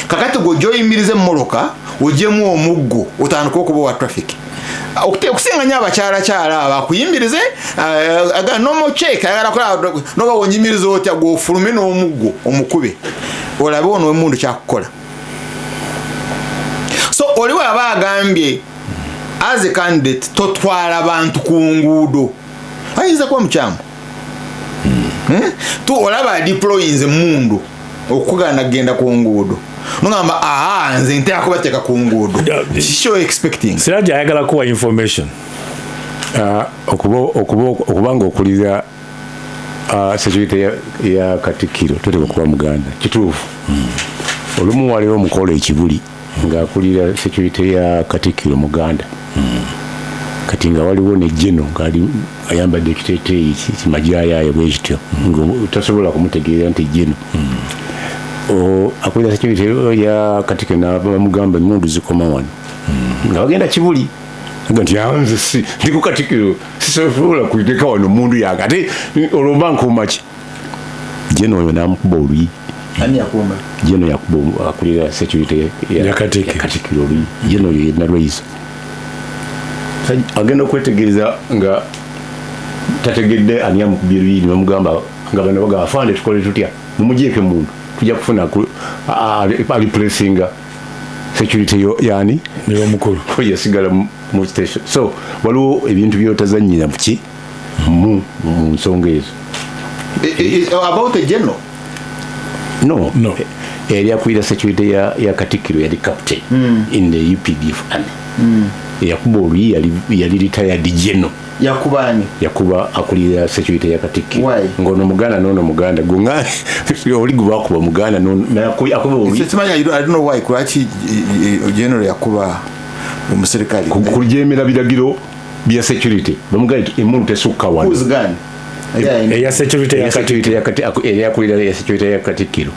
Kakati gwe ojoyimiriza emmotoka, ogyemu omuggo, otandika okuba owa traffic. Okusinga nnyo abakyalakyala abo akuyimirize, normal check, ayagala kulaba noba wonyimiriza otya, gw'ofulume n'omuggo omukube, olabe ono w'emmundu kyakukola. So oli bw'aba agambye as a candidate totwala bantu ku nguudo, ayinza kuba mukyamu. Eh? Tu olaba deployinze emundu okugana kugenda ku nguudo, nogamba, aha, nze nteeka kubateeka ku nguudo. Kiki expecting? Siraje ayagala kuwa information. Ah, okuba nga okulira security ya Katikkiro, toteekwa kuba Muganda. Kituufu. Olumu waliwo omukolo ekibuli ng'akulira security ya Katikkiro Muganda. Kati nga waliwo ne jeno ngaali ayambadde ekiteeteeyi kimajayaayo bwe kityo, nga tosobola kumutegeera nti jeno. Akulira security ya Katikkiro n'abamugamba emundu zikoma wano, nga bagenda Kibuli. Aga nti, "Ah, nze si ndi ku Katikkiro, sisobola kuleka wano mundu yange, ate olwo mba nkuuma ki?" Jeno oyo n'amukuba oluyi. Ani yakuuma? Jeno yakuba akulira security Ya Katikkiro. ya Katikkiro oluyi. Jeno oyo ye Nalweyiso. Agenda okwetegereza nga tategedde ani amukubye oluyi, ne bamugamba nga bano bagamba, "Afande, tukole tutya? Mumugyeko emundu, tujja kufuna aliplacinga security yo yani." Niwe omukulu. Yasigala mu station. So waliwo ebintu byotazanyira muki mu nsonga ezo. About a general? No. No. Eyali akulira security ya Katikkiro yali captain in the UPDF army. Yakuba oluyi yali retired general. Yakubaani? Yakuba akulira security ya Katikkiro. Why? Ngono Muganda nono Muganda gunga oli gwe bakuba Muganda naye akuba oluyi. Simanyi, I don't know why, kulwaki general yakuba omusirikale. Kulyemera biragiro bya security, bamugambye nti emundu tesukka wano. Whose gun? Eya security ya Eya security ya eyali akulira ya security ya Katikkiro,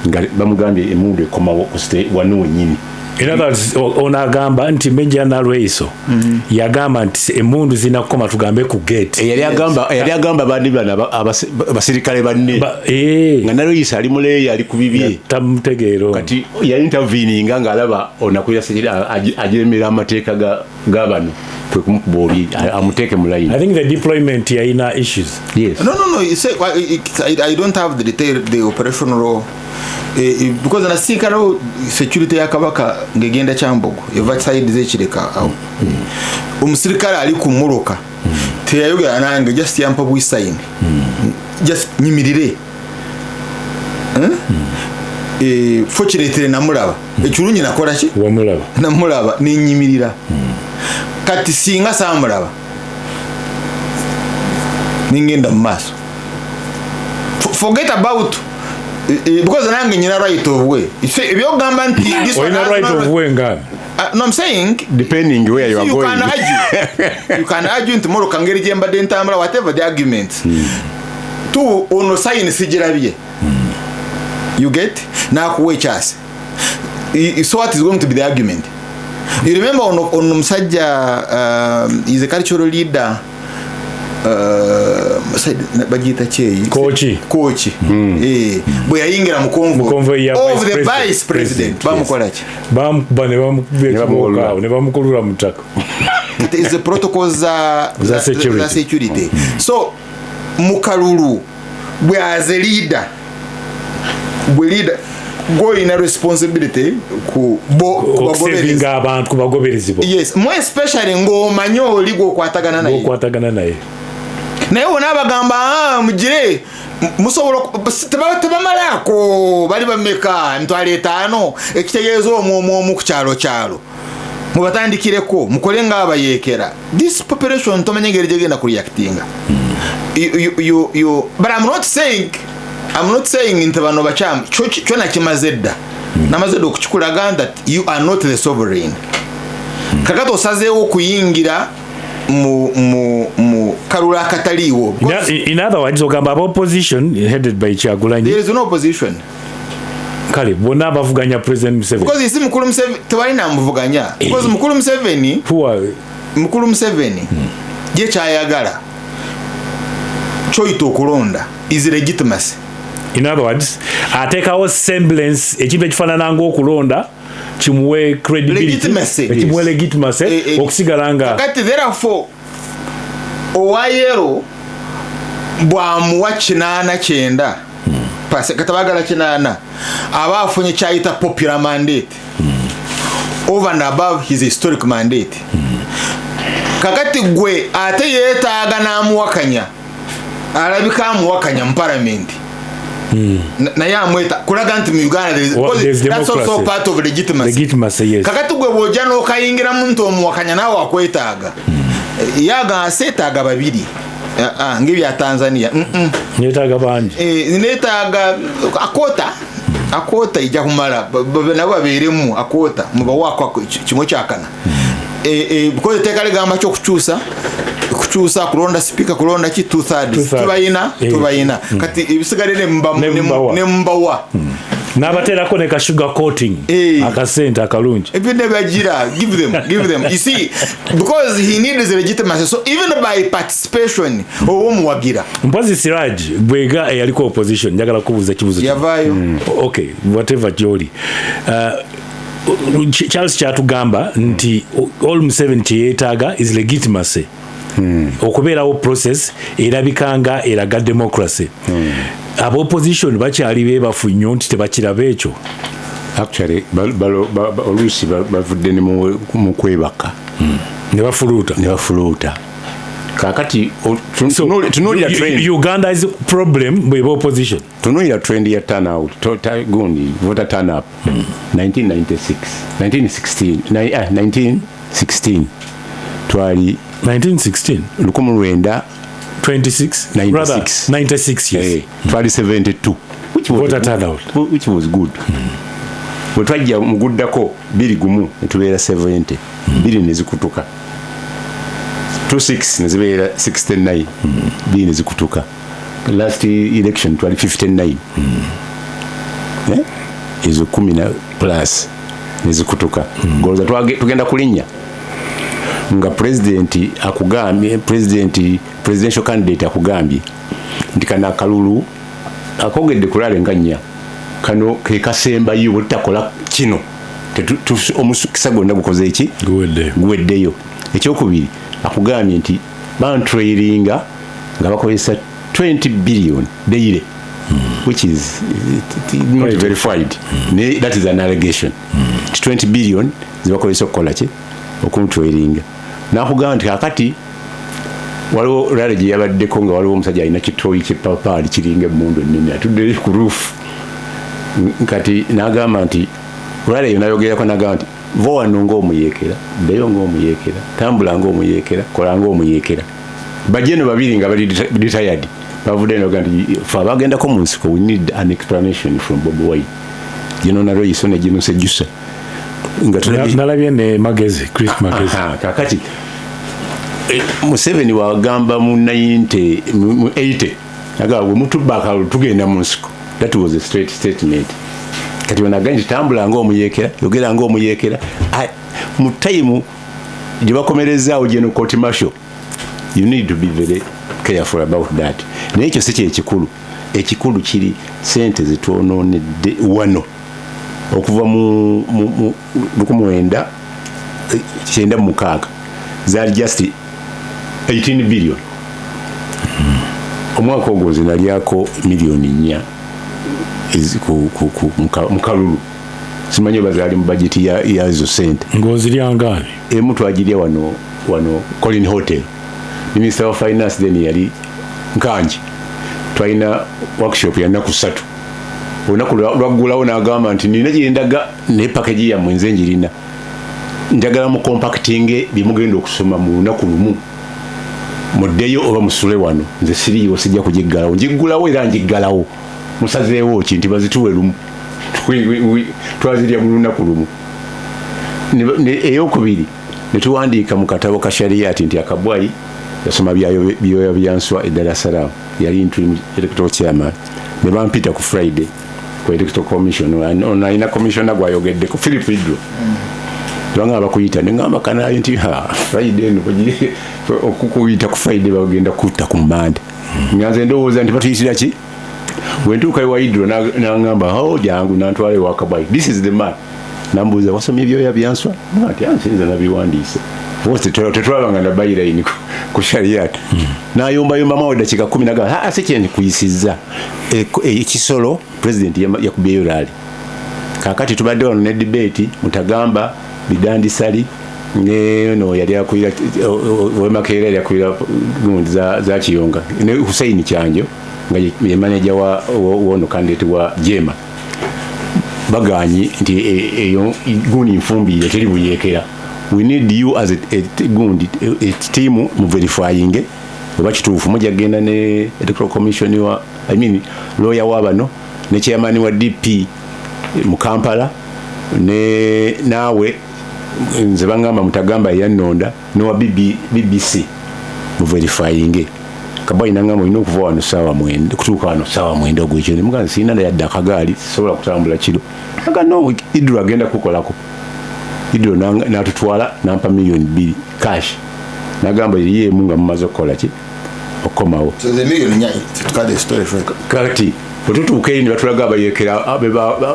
nga bamugambye emundu ekomawo ku wano wennyini. In other words, ono agamba nti Major Nalweyiso yagamba nti emundu zirina kukoma, tugambe, ku gate. Eyali agamba bandi bano abasirikale banne, nga Nalweyiso ali muleeyo, ali ku bibye. Tamutegeera ono. Kati yali interveninga ng'alaba ono akulira security ajemera amateeka ga bano, kwe kumukuba oli amuteeke mu line. I think the deployment yalina issues. Yes. No. You say, well, I don't have the detail, the operational, because nasinkanawo security ya Kabaka ng'egenda Kyambogo, eva side z'ekireka awo. Omusirikale ali ku mmotoka teyayogera nange, just yampa bwisign, just nyimirire. Eh? Fortunately namulaba. Ekirungi nakola ki? Wamulaba. Namulaba nenyimirira. Kati singa saamulaba nengenda mu maaso, forget about because nange nyina right of way. Ebyogamba nti this one Olina has right no of way nga No, I'm saying depending where you are you going. can argue, you can argue nti moroka ngeri gye mbadde ntambula, whatever the argument. Tu ono sign sigirabye, you get nakuwa ekyasi. So what is going to be the argument? You remember ono musajja, is a cultural leader. Bagiyita kyeyi? Kooki. Kooki. Bwe yayingira mu convoy Convoy ya of vice the president. vice president, bamukola ki? Bamukuba ne bamukuba Ne bamukulula. ekibooko awo, ne bamukulula mu ttaka. Kati ezo protocol za Za security. Za security. So mu kalulu, bwe as a leader, bwe leader gwolina responsibility ku bo ku bagoberezi. Okusavinga abantu ku bagoberezi bo. Yes, more especially ng'omanyi oli gwokwatagana naye. Gwokwatagana naye. Naye wona abagamba, "Ah, mugire musobola tebamalaako bali bameka? 50,000, ekitegeeza omwo omwo omu ku kyalo kyalo. Mubatandikireko mukole ngaabayeekera." This population tomanya engeri gyegenda kureactinga. But I'm not saying nti bano bakyamu. Kyo nakimaze dda, namaze dda okukikulaga that you are not the sovereign. Kakati osazeewo okuyingira mu kalulu akataliiwo. In other words, ogamba aba opposition headed by Kyagulanyi. There is no opposition. Kale bonna abavuganya President Museveni. Because isi mukulu Museveni tewali namuvuganya, because mukulu Museveni Who are mukulu Museveni ye kyayagala kyoyita okulonda is legitimacy. In other words, ateekawo semblance, ekintu ekifaanana ngaokulonda kimuwe credibility. Legitimacy. Ekimuwe legitimacy okusigala nga Kakati therefore owa yellow bwamuwa 89, kati bagala 80, aba afunye kyayita popular mandate over and above his historic mandate. Kakati gwe ate yeetaaga n'amuwakanya, alabika amuwakanya mu palamenti. Naye amweta kulaga nti mu Uganda there is, Well, because there's that's also democracy. part of legitimacy. Legitimacy, yes. Kakati gwe bw'ojja n'okayingiramu nti omuwakanya, naawe akwetaaga. Yaga seetaaga babiri. Ah, ah, ng'ebya Tanzania. Neetaaga bangi. Eh, neetaaga a quarter, a quarter ijja kumala. Nabo babeeremu a quarter, mubawaako kimwe kyakana. Eh, eh, because etteeka ligamba ki? Okukyusa, kukyusa, kulonda speaker, kulonda ki, two thirds. Two-thirds. Tubayina. Tubayina. Kati ebisigadde Ne mubawa. Ne mubawa. N'abateerako ne ka sugar coating, akasente akalungi. Ebintu bagira, give them, give them. You see, because he needs legitimacy, so even by participation oba omuwagira. Mpozi Siraj bwega eyaliko opposition, njagala kubuuza ekibuuzo kino. Yavaayo. Okay, whatever gyoli, Charles kyatugamba nti all Museveni kyeyeetaaga is legitimacy, okubeerawo process erabika nga eraga democracy. Aba opposition bakyali beebafu nnyo nti tebakiraba ekyo? Actually oluusi bavudde ne mu kwebaka. Ne bafuluuta. Ne bafuluuta. Kakati So, tunuulira trend. Uganda is problem bweba opposition. Tunuulira trend ya turnout, gundi voter turn up 1996, 1916, 1916 twali 1916. 19 26. 96. Rather 96, yes. Twali 72, which was Voter good, turnout. which was good. Bwe twajja muguddako 21 netubeera 70, 2 nezikutuka, 26 nezibeera 69, 2 nezikutuka. Last election twali 59. Eh? Ezo 10 na plus nezikutuka. Golooza tugenda kulinnya nga president akugambye, president, presidential candidate akugambye nti kano akalulu akogedde kulale nga nnya, kano ke kasembayo, bwe tutakola kino omukisa gwonna gukoze eki? Guweddeyo. Guweddeyo. Ekyokubiri, akugambye nti bantrailinga nga bakozesa 20 billion daily, which is not verified. That is an allegation. 20 billion zebakozesa okukola ki? Okuntrailinga. Nakugamba nti kakati waliwo rally gye yabaddeko nga waliwo omusajja alina kitoyi kyepapaali kiringa emundu ennene atudde ku roof. Kati n'agamba nti rally eyo nayogerako, n'agamba nti va wano ng'omuyeekera, ddayo ng'omuyeekera, tambula ng'omuyeekera, kola ng'omuyeekera. Bajeno babiri nga bali retired bavuddeyo nogamba nti fe abagendako mu nsiko, we need an explanation from Bobi Wine, General Nalweyiso ne General Sejusa nga Nalabye ne Magezi, Chris Magezi. Aha, kakati Museveni wagamba mu 90, mu 80, agamba bwe mutubba akalulu tugenda mu nsiko. That was a straight statement. Kati wenagambye nti tambula ngaomuyeekera, yogera ngaomuyeekera, mu time gye bakomerezaawo geno court martial, you need to be very careful about that. Naye ekyo si kyekikulu. Ekikulu kiri sente zetwononedde wano okuva mu 1996 zaali just 18 billion. Omwaka ogwo nze nalyako miliyoni 4 mu kalulu. Simanyi oba zaali mu bajeti yazo sente. Ng'oziryangaani? Emu twagirya wano Colin Hotel. Minister wa finance then yali Nkangi. Twalina workshop ya nnaku 3. Olunaku lwaggulawo n'agamba nti nina gyendaga, naye package yammwe nze njirina, njagala mu compactinge byemugenda okusoma mu lunaku lumu, muddeyo oba musule wano. Nze siriiwo, sijja kugiggalawo, ngiggulawo era ngiggalawo. Musazeewo ki? Nti bazituwe lumu. Twazirya mu lunaku lumu. Eyokubiri netuwandiika mu katabo ka Shariati nti Akabwai yasoma byoya byanswa e Dar es Salaam, yali interim electoral chairman. Ne bampita ku Friday ku electoral commission. Ono alina commissioner gwayogeddeko, Philip Idro. Tubanga bakuyita, neŋŋamba kanayo nti ha, Friday eno okukuyita ku Friday bagenda kutta ku Mande. Nga nze ndowooza nti batuyitira ki. Bwentuuka ewa Idro naŋŋamba, "Oh, jangu." Nantwala ewa Kabwai. "This is the man." Nambuuza, "Wasomye ebyoya byanswa?" Nti nsinza nabiwandiise. Tetwalabanga na byline ku Shariat. Nayumbayumbamu awo dakiika 10, nagamba, "Aa, si kyenkuyisizza." Ekisolo president yakubyeyo rally. Kakati tubadde wano ne debate, Mutagamba, Bidandi Ssali, ne no yali akulira wemakeera, yali akulira gundi za Kiyonga, ne Hussein Kyanjo nga ye manager wa wono candidate wa Jema, baganyi nti eyo gundi nfumbi teri buyeekera. We need you as a gundi, a team mu verifying oba kituufu. Mujja kugenda ne electoral commission wa, I mean lawyer wa bano, ne chairman wa DP mu Kampala, ne naawe nze bangamba Mutagamba yannonda, nowa BBC, mu verifying. Kabwai nangamba, "Olina okuva wano saawa 9, kutuuka wano saawa 9 ogwekiro." Nemugaa, "Sirina yadde akagaali, sisobola kutambula kiro." Aga, "No, Idro agenda kukolako." Idro natutwala, nampa miliyoni 2 cash, nagamba, "Eriyo emu nga mumaze okukola ki, okukomawo." So the million nya, to cut the story short. Kati bwetutuuka eri ne batulaga abayekera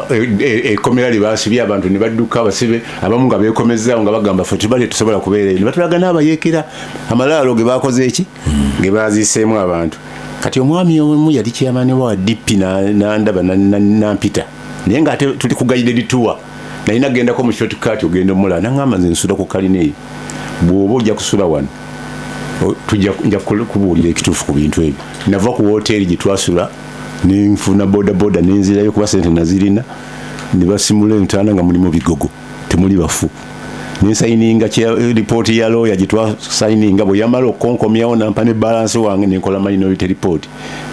ekomera lye basibye abantu, ne badduka abasibe abamu nga beekomezaawo nga bagamba, "Ffe tuba tetusobola kubeera eyo." Ne batulaga n'abayekera amalaalo ge bakoze eki, ge baziiseemu abantu. Kati omwami omu yali chairman wa DP nandaba nampita, naye ngaate tuli ku guided tour, nalina gendako mu shortcut ogenda omulaba. Naŋŋamba, "Nze nsula ku kalina eyo, bw'oba ojja kusula wano, tujja nja kubuulira ekituufu ku bintu ebyo." Nava ku woteeri gye twasula, nenfuna boda boda nenzirayo, kuba sente nazirina. Ne basimula entaana nga mulimu bigogo, temuli bafu. Nensayininga ripooti ya lawyer gye twasayininga. Bwe yamala okukonkomyawo, nampa ne balance wange, nenkola minority report,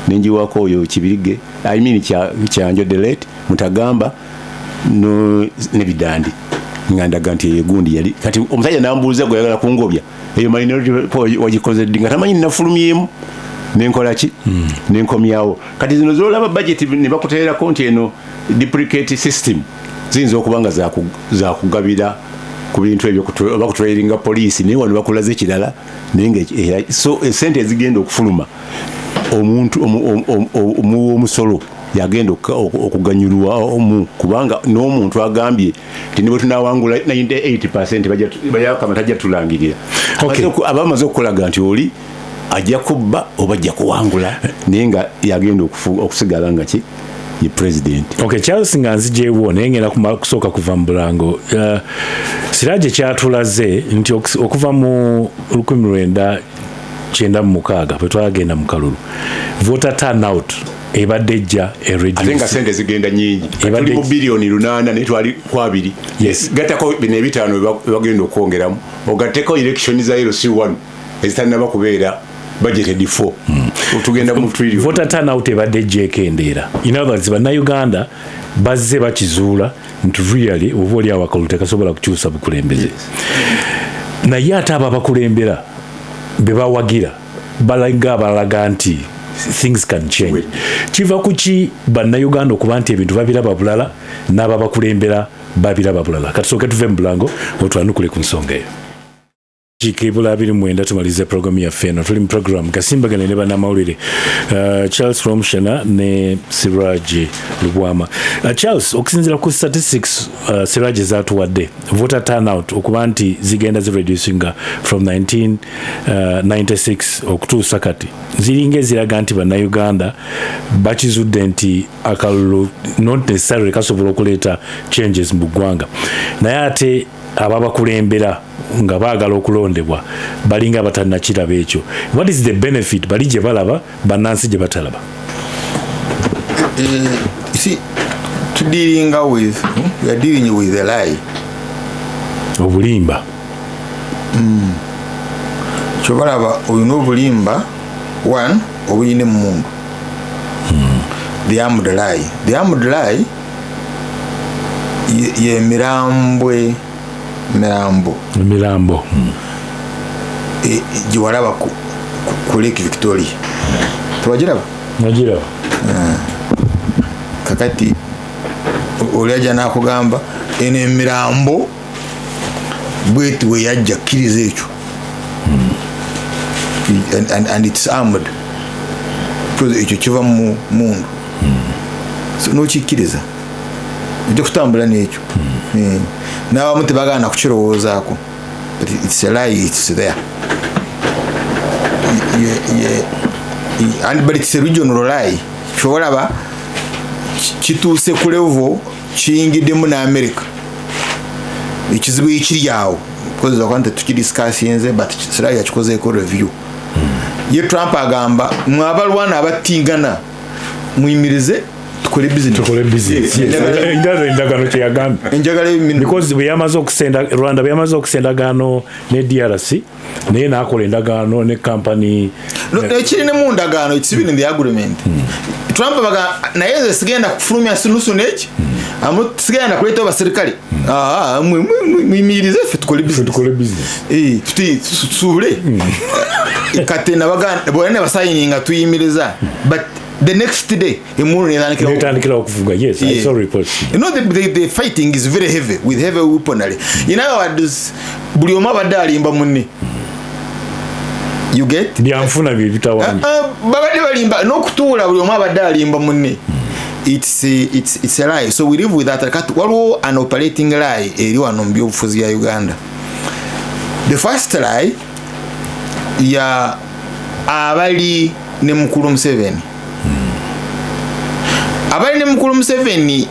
nenjiwako oyo Kibirige, I mean Kyanjo, the late Mutagamba no, ne Bidandi, nga ndaga nti eyo gundi yali. Kati omusajja nambuuza, "Gwe oyagala kungobya, eyo minority report wagikoze ddi?" Nga tamanyi nafulumyemu, nenkola ki, nenkomyawo. Kati zino zolaba budget ne bakuteerako nti eno duplicate system, ziyinza okuba nga zakugabira ku bintu ebyo oba kutraininga poliisi, naye wano bakulaze ekirala. Naye nga so esente ezigenda okufuluma, omuntu omuwa omusolo yagenda okuganyulwa omu, kubanga n'omuntu agambye nti ne bwe tunawangula 98%, Byabakama tajja tulangirira. Aba amaze okukolaga nti oli ajja kubba oba ajja kuwangula, naye nga yagenda okusigala nga ki, ye president. Okay, Charles, nga nzijeewo, naye ngenda kusooka kuva mu bulango. Siraje kyatulaze nti okuva mu 1996 bwe twagenda mu kalulu, voter turnout ebadde ejja. Ate nga sente zigenda nyingi, tuli mu biliyoni 8, naye twali ku 2. Gattako bino 5 bebagenda okwongeramu, ogatteko election za LC1 ezitanaba kubeera budgeted for, tugenda mu trillion. Voter turnout ebadde ejja ekendeera. In other words, bannayuganda bazze bakizuula nti really oba oli awo akalulu tekasobola kukyusa bukulembeze, naye ate abo abakulembera be bawagira balaga abalaga nti things can change. Kiva ku ki bannayuganda okuba nti ebintu babiraba bulala n'ababakulembera babiraba bulala? Katusooke tuve mu bulango, otwanukule ku nsonga eyo. Eddakiika ebula 29 tumalize programu yaffe eno. Tuli mu program Gasimbagane ne bannamawulire, Charles Rwomushana ne Siraji Lubwama. Charles, okusinziira ku statistics Siraji zatuwadde, voter turnout okuba nti zigenda zireducinga from 1996 okutuusa kati, ziringa eziraga nti Bannayuganda bakizudde nti akalulu not necessarily kasobola okuleeta changes mu ggwanga, naye ate ababakulembera nga baagala okulondebwa balinga abatannakiraba ekyo. What is the benefit bali gye balaba, bannansi gye batalaba? You see, to dealing with, we are dealing with a lie. Obulimba. Kyobalaba olina obulimba one obulina emundu, the armed lie. The armed lie ye mirambwe, mirambo. Emirambo. Gyewalaba ku Lake Victoria, tewagiraba? Nagiraba. Kakati oli ajja nakugamba eno emirambo bweti weyajja, kkiriza ekyo, and it's armed because ekyo kiva mu mundu. So nokikkiriza, ojja kutambula n'ekyo. N'abamu tebagaana kukirowoozaako, but it's a lie, it's there. And but it's a regional lie. Kyolaba kituuse ku level kiyingiddemu ne America. Ekizibu ekiri awo, because okuba nti tukidiscussinze, but Siraji yakikozeeko review. Ye Trump agamba, mwe abalwana abattingana, muyimirize tukole business. Tukole business. Yeah, Yes. Endagaano kyeyagambye. Enjagala Because bwe yamaze okusenda Rwanda, bwe yamaze okusa endagaano ne DRC, naye nakola endagaano ne company. No, ekiri ne mu ndagaano, it's even in the agreement. Trump baga naye nze sigenda kufulumya nusu neki, amu sigenda kuleeta abasirikale. Ah, muyimirize ffe tukole business. Tukole business. Eh, tuti tusuule kati nabaga bonna basayininga tuyimiriza, but the next day emmundu netandikira Netandikira okuvuga, yes. I saw reports. The fighting is very heavy, with heavy weaponry. In other words, buli omu abadde alimba munne. You get? Byanfuna bye bitawanya. Babadde balimba n'okutuula, buli omu abadde alimba munne. It's a lie. So we live with that. Kati waliwo an operating lie eri wano mu byobufuzi bya Uganda. The first lie ya abali ne mukulu Museveni. Abali ne mukulu Museveni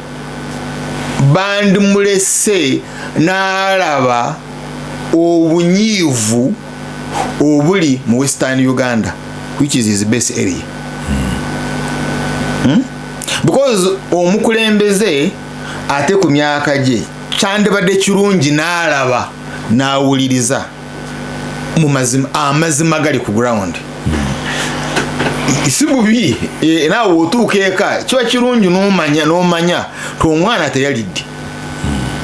bandimulese n'alaba obunyiivu obuli mu Western Uganda, which is his base area. Because omukulembeze ate ku myaka gye, kyandibadde kirungi n'alaba n'awuliriza mu mazima, amazima gali ku ground. Si bubi. Naawe otuuka eka, kiba kirungi n'omanya ti omwana teyalidde,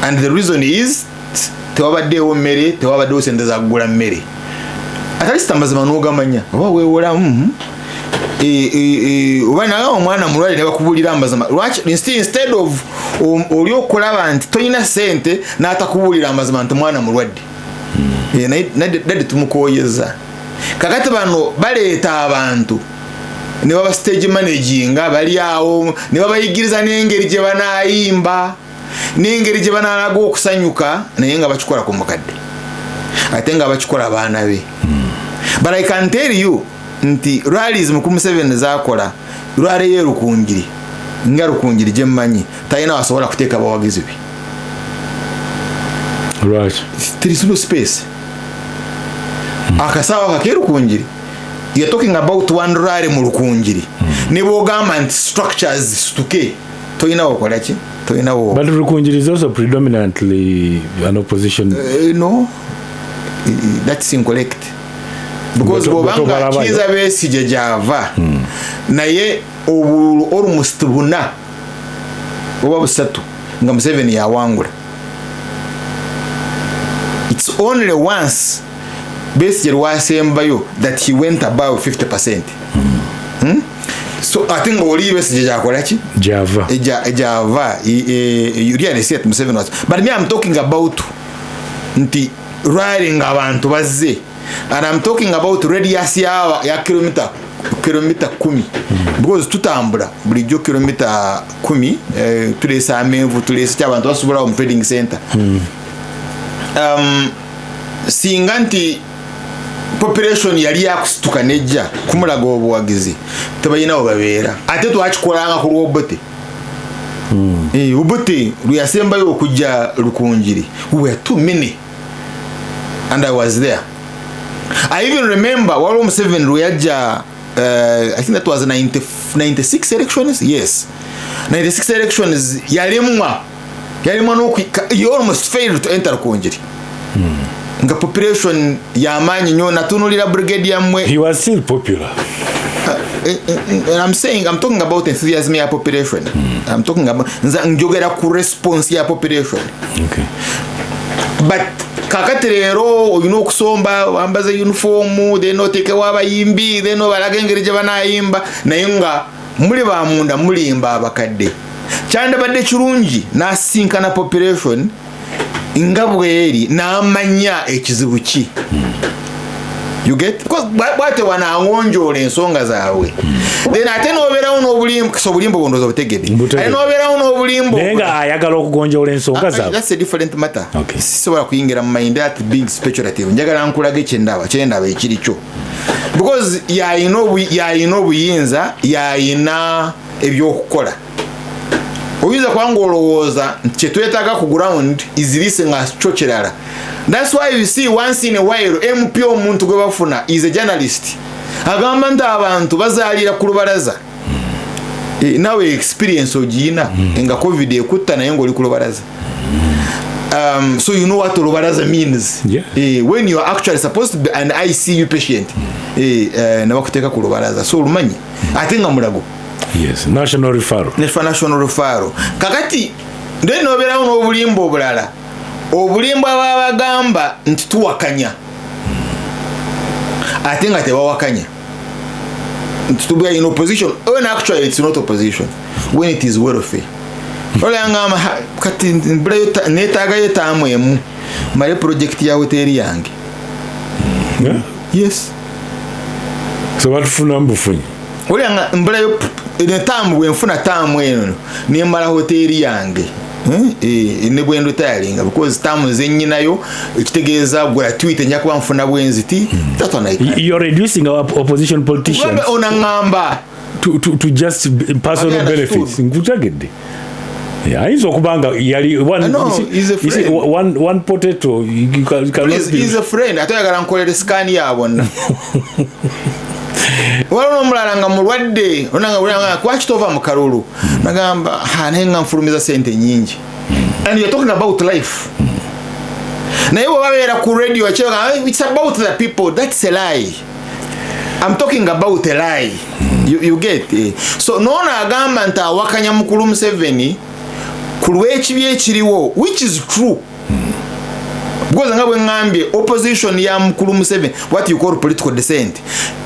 and the reason is tewabaddeewo mmere, tewabaddewo sente za kugula mmere. At least amazima n'ogamanya, oba weewolamu. Oba nawe omwana mulwadde, ne bakubulira amazima. Lwaki instead of oli okulaba nti tolina sente, n'atakubuulira amazima nti mwana mulwadde? Naye dadde tumukoyeza. Kakati bano baleeta abantu ne baba stage managinga, bali awo ne babayigiriza n'engeri gye banaayimba n'engeri gye banaalaga okusanyuka, naye nga bakikola ku mukadde, ate nga bakikola abaana be. But I can tell you nti rallies mukulu Museveni zakola, rally ye Rukungiri, nga Rukungiri gye mmanyi, talina wasobola kuteeka bawagizi be. Lwaki? There is no space. Akasaawa kake Rukungiri, you're talking about one rally mu Rukungiri, ne bwogamba nti structures zisituke, tolina wokola ki, tolina wo. But Rukungiri is also predominantly an opposition. No, that's incorrect, because bwobanga Bwetobalabayo. Kiiza Besigye gyava, naye obululu almost buna oba busatu nga Museveni yawangula. It's only once Besigye lwasembayo that he went above 50%. So ate nga oli Besigye gyakola ki? Gyava. Ejava. You really see it, Museveni was, but me, I'm talking about nti Rally nga abantu bazze, and I'm talking about radius ya kilomita 10, because tutambula bulijjo kilomita 10, tuleesa amenvu, tuleesa ki, abantu basobola mu trading center. Singa nti population yali yakusituka nejja kumulaga obuwagizi, tebalina we babeera. Ate twakikolanga ku lw'Obote. Obote lwe yasembayo okujja Rukungiri, we were too many and I was there. I even remember waliwo Museveni lwe yajja, I think that was 90, 96 elections. Yes, 96 elections. Yalemwa he almost failed to enter Rukungiri, nga population yamaanyi nnyo. Natunulira brigade yammwe. He was still popular. And I'm saying, I'm talking about enthusiasm ya population. I'm talking about, nza njogera ku response ya population. But kakati leero olina okusomba, wambaze uniform, then oteekewo abayimbi, then obalaga engeri gye banayimba, naye nga muli bamunda mulimba abakadde. Kyandabadde kirungi n'asinkana population nga bweri n'amanya ekizibu ki. You get? Because bwate wanaŋonjoola ensonga zaabwe, then ate n'obeerawo n'obulimbo. So obulimbo bwondoza obutegedde. Mbutegedde. Ate n'obeerawo n'obulimbo Naye nga ayagala okugonjoola ensonga zaabwe. That's a different matter. Sisobola kuyingira mu mind that being speculative. Njagala nkulage kyendaba ekiri kyo, because yayina obuyinza, yayina ebyokukola. Oyinza kuba nga olowooza nti kyetwetaaga ku ground is this, nga kyo kirala. That's why you see once in a while MP, omuntu gwe bafuna is a journalist, agamba nti abantu bazaalira ku lubalaza. Nawe experience ogiyina nga COVID ekutta, naye ngaoli ku lubalaza. So you know what olubalaza means. When you are actually supposed to be an ICU patient, nebakuteeka ku lubalaza, so olumanyi ate nga mulago. Yes, national referral. Nefa national referral. Kakati then nobeerawo n'obulimba obulala, obulimba babagamba nti tuwakanya, ate nga tebawakanya, nti to be in opposition when actually it's not opposition, when it is welfare. Olangamba kati mbulayo neetaagayo taamu emu male project ya hoteri yange. Yeah? Yes. So batufunamu bufunyi. Olanga mbulayo ne taamu, bwenfuna taamu eno nemala hoteri yange. Ne bwendo tayalinga, because taamu zenyinayo ekitegeeza gratuity, nja kuba nfuna bwenziti tatwana. You're reducing our opposition politicians Onaŋŋamba to just personal Have you benefits. Understood? Nkutegedde. Yeah, ayinza okuba nga yali one, No, you see, he's a you see, friend. one potato you cannot Please, be. he's a friend. Ate oyagala nkolere scan yabonna. Waliwo n'omulala nga mulwadde, onanga kwaki tova mu kalulu, nagamba, "Ha, naye nga nfulumiza sente nyingi." And you're talking about life. Naye bwe babeera ku radio akiraga, "It's about the people." That's a lie. I'm talking about a lie. You get, eh? So noono agamba nti awakanya mukulu Museveni ku lw'ekibi ekiriwo, which is true, because nga bwe ŋŋambye, opposition ya mukulu Museveni, what you call political dissent,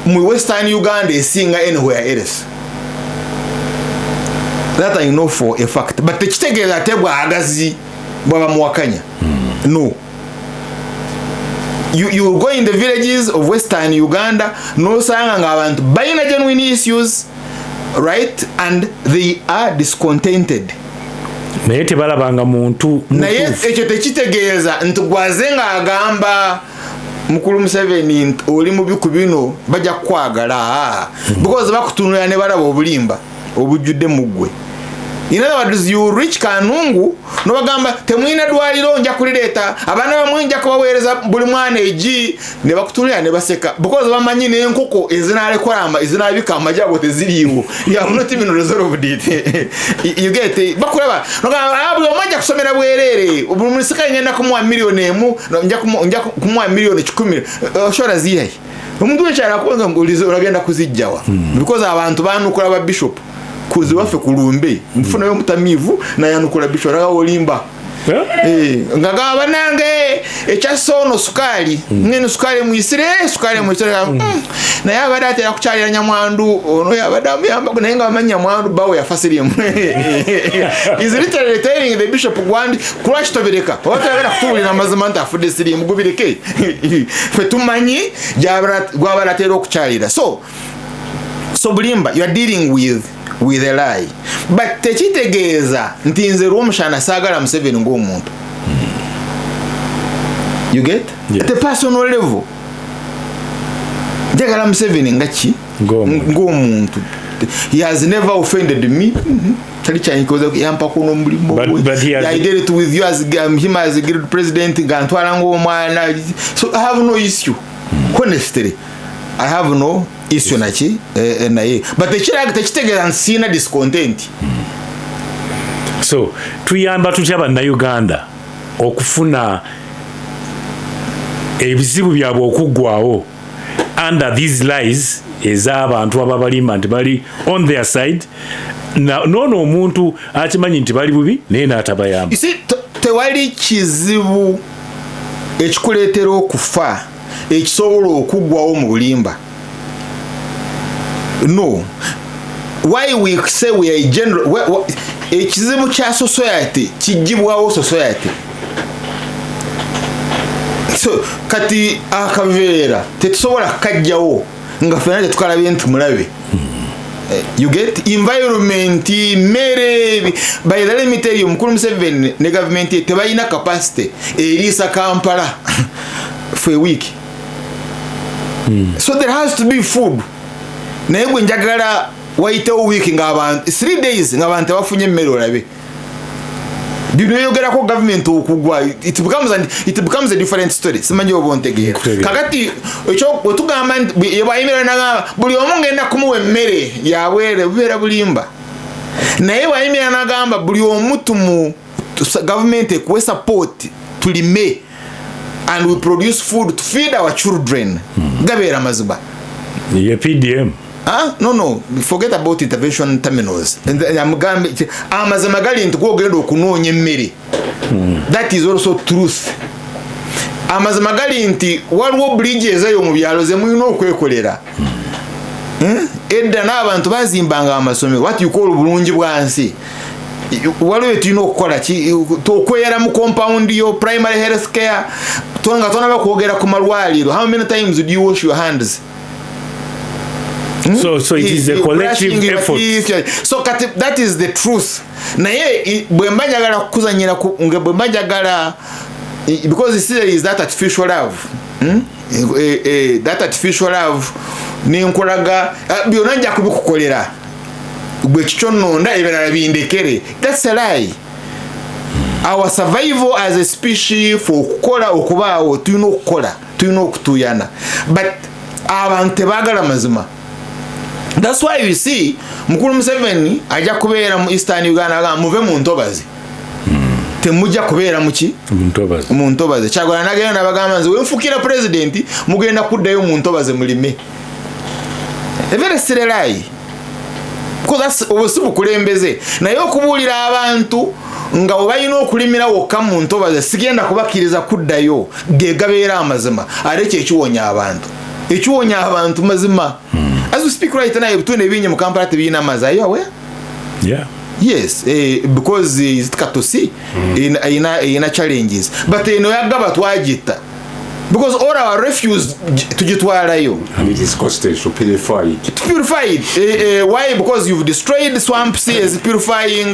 mu Western Uganda esinga anywhere else. That I know for a fact. But tekitegeeza ate bwagazi bwaba muwakanya. No, you go in the villages of Western Uganda, nosanga nga abantu balina genuine issues, right, and they are discontented. Naye tebalabanga muntu Naye mutuufu. Ekyo tekitegeeza nti gwaze ng'agamba mukulu Museveni nti oli mubi ku bino, bajja kukwagala, because bakutunulira ne balaba obulimba obujjudde mu ggwe. In other words, you reach Kanungu nobagamba, "Temulina dwaliro, nja kulireeta, abaana bamwe nja kubaweereza buli mwana egi," ne bakutunulira ne baseka, because bamanyi n'enkoko ezinalekola ezinabika amagi ago teziriiwo. You have not even resolved it. You get it? Bakulaba nogamba, "Ah, buli omu ajja kusomera bwereere, buli munisika ngenda kumuwa 1 million, nja kumuwa 100 million." Oshora ziyayi omuntu wekyala kubanga olagenda kuzijjawa? Because abantu banukula ba bishop kuzi waffe kulumbe, nfunayo omutamiivu nayanukula bishop, naga olimba. Eh? Nga gamba, "Nange ekyassa ono sukaali, ngeno sukaali muyisire, sukaali muyisire." Naye abadde atera kukyalira nyamwandu ono, yabadde amuyambako, naye nga bamanyi nyamwandu bawe yafa sirimu. Is literally telling the bishop gwandi, "Kulwaki tobireka? Oba toyagala kutuwulira amazima nti afudde sirimu, gubireke, fe tumanyi gwabala atera okukyalira." So bulimba, you are dealing with a lie, but tekitegeeza nti nze Lwomushana saagala Museveni ng'omuntu. You get? Yes. At the personal level, njagala Museveni nga ki? Ng'omuntu. Ng'omuntu. He has never offended me. Tali kyankoze, yampako n'omulimu. But he has- I did it with you as him as a great president, nga ntwala ng'omwana. So I have no issue, honestly, I have no issue naki naye, but ekiraga tekitegeeza nti siina discontent. So tuyamba tutya Bannayuganda okufuna ebizibu byabwe okuggwawo under these lies ez'abantu ababalimba nti bali on their side, noono omuntu akimanyi nti bali bubi naye n'atabayamba? You see, tewali kizibu ekikuleetera okufa ekisobola okuggwawo mu bulimba. No, why we say we are a general, ekizibu kya society kijibwawo society. So kati akaveera tetusobola kukajjawo nga fena tetukalabye nti mulabe. You get? Environment, mmere. By the, let me tell you, mukulu Museveni ne gavumenti ye tebalina capacity eriisa Kampala for a week. So there has to be food. Naye gwe njagala wayitewo wiiki ngaabantu, 3 days ngaabantu tebafunye emmere, olabe bino byogerako gavumenti okugwa, it becomes a different story. Simanyi oba ontegeera. Nkutegeera. Kakati ekyo wetugamba nti bwayimirira nagamba buli omu ngenda kumuwa emmere yabwere, bubeera bulimba. Naye bwayimirira nagamba buli omu tumu gavumenti ekuwe support, tulime and we produce food to feed our children, gabeera mazima. Ye PDM. Ah, no, forget about intervention terminals. Amugambe amazima gali nti gwogenda okunoonya emmere. That is also truth. Amazima gali nti waliwo bridge ezeyo mu byalo ze mulina okwekolera. Edda n'abantu bazimbanga amasomero, what you call bulungi bwansi. Waliwo tulina okukola ki? Okwera mu compound yo, primary health care, nga tonaba kwogera ku malwaliro. How many times do you wash your hands? So it is a collective Brushing your effort. teeth, yeah. So kati that is the truth. Naye bwe mba njagala kukuzanyira nga bwe mba njagala because there is that artificial love, That artificial love nenkolaga, ah, byonna nja kubikukolera, gwe kikyo nonda, ebirala bindekere. That's a lie. Our survival as a species, for okukola okubaawo, tulina okukola, tulina okutuyana, but abantu tebaagala mazima. That's why you see mukulu Museveni ajja kubeera mu Eastern Uganda agamba, "Muve mu ntobazi, temujja kubeera muki?" Mu ntobazi. Mu ntobazi. Kyagula nagenda nabagamba, "Nze wenfukira president, mugenda kuddayo mu ntobazi mulime." A very silly lie, because that's obwo si bukulembeze. Naye okubuulira abantu nga we balina okulimira wokka mu ntobazi, sigenda kubakkiriza kuddayo, ge gabeera amazima. Ate ekyo ekiwonya abantu, ekiwonya abantu mazima. As we speak right now, ebitundu ebingi mu Kampala tebirina amazzi. Are you aware? Yeah. Yes, because is Katosi ina challenges, but eno yagaba twagitta because all our refuse tugitwalayo. And it is costly to purify it. To purify it. Why? Because you've destroyed swamps as purifying,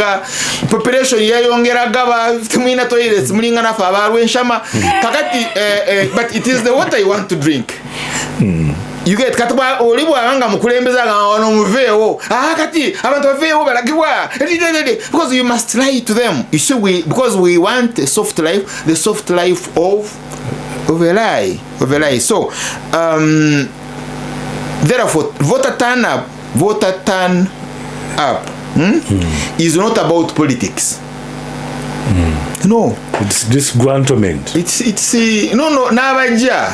population yeyongera, gaba temulina toilets, mulinga nafe abalwenshama kakati, but it is the water you want to drink. You get? Kati oli bwabanga mukulembeza agamba, "Wano muveewo." Ah, kati abantu baveewo balagibwa, because you must lie to them. You see, because we want a soft life, the soft life of a lie, of a lie. So therefore voter turn up is not about politics, no. It's disgruntlement. It's no, n'abajja,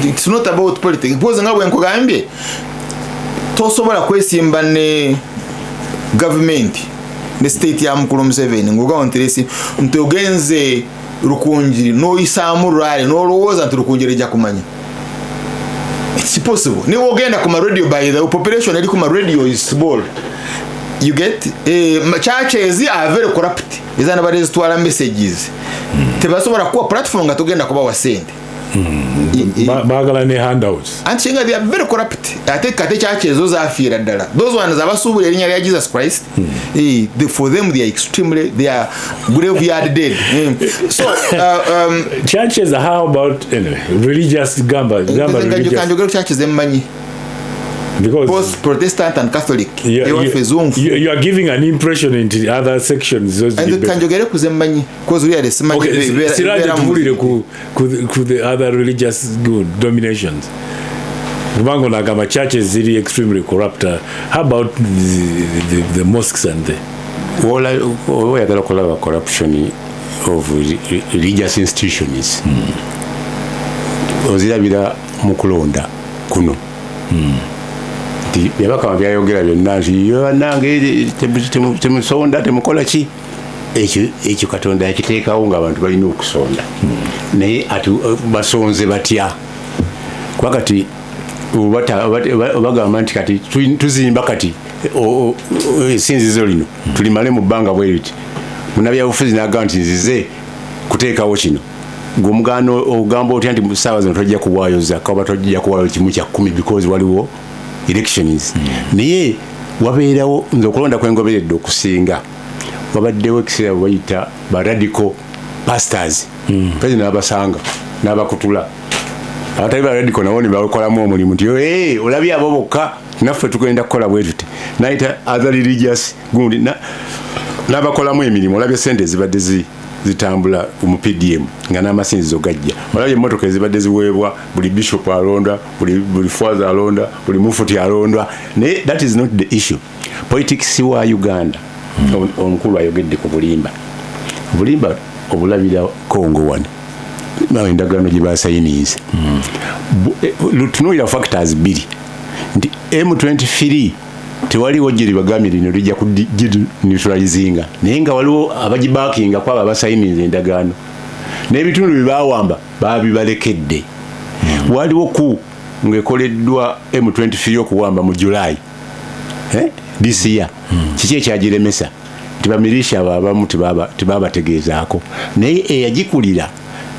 it's not about politics because nga bwe nkugambye, tosobola kwesimba ne gavumenti. Ne state ya mukulu Museveni ng'ogamba nti lesi nti ogenze Rukungiri n'oyisaamu rally n'olowooza nti Rukungiri ejja kumanya. It's possible. Niwe ogenda ku ma radio, by the population eri ku ma radio is small. You get churches are very corrupt. Ezana bali zitwala messages. Tebasobola kuwa platform nga togenda kubawa sente. Baagala ne handouts. Anti nga they are very corrupt. Ate kate churches zo zafiira ddala. Those ones abasuubula erinnya lya Jesus Christ. For them they are extremely, they are graveyard dead. So churches, how about anyway, religious gamba religious. Kanjogere churches emmanyi. Because both Protestant and Catholic. You are giving an impression into other sections. And kanjogere kuzemmanyi because we are the same. Okay, Siraje tubulire ku the other religious good dominations. Kubanga nagamba churches ziri extremely corrupt. How about the mosques and the oyagala kulaba corruption of religious institutions. Ozirabira mu kulonda kuno. Byabakama byayogera byonna nti bannange temusonda temukola ki, ekyo Katonda yakiteekawo ng'abantu balina okusonda. Naye ati basonze batya? Kuba kati bagamba nti kati tuzimba kati esinzizo lino tulimale mu bbanga bwe riti. Munnabyabufuzi n'agamba nti nzize kuteekawo kino. Gwe omugaano ogamba otya nti ssaawa zino tojja kuwaayo zaka oba tojja kuwaayo 1/10 because waliwo elections. Naye wabeerawo nze okulonda kwengoberedde okusinga wabaddewo ekiseera bwe bayita ba radical pastors. President n'abasanga n'abakutula abatali ba radical nabo ne bakolamu omulimu nti olabye abo bokka naffe tugenda kukola bwe tuti. N'ayita other religious gundi n'abakolamu emirimu. Olabye sente ezibadde zitambula mu PDM nga n'amasinzizo gajja. Olabye emmotoka ezibadde ziweebwa buli bishop alonda, buli father alonda, buli mufuti alondwa. Naye that is not the issue. Politics wa Uganda omukulu ayogedde ku bulimba. Obulimba obulabira Congo wano. Endagaano gye basayinize. Tunuulira factors bbiri. Nti M23 tewaliwo gye libagambye lino lijja ku neutralizinga, naye nga waliwo abagibakinga kwabo abasayinize endagaano n'ebitundu bye baawamba baabibalekedde. Waliwo ku ng'ekoleddwa M23 okuwamba mu July this year. Kiki ekyagiremesa? Nti bamilisha abo abamu tebabategeezaako, naye eyagikulira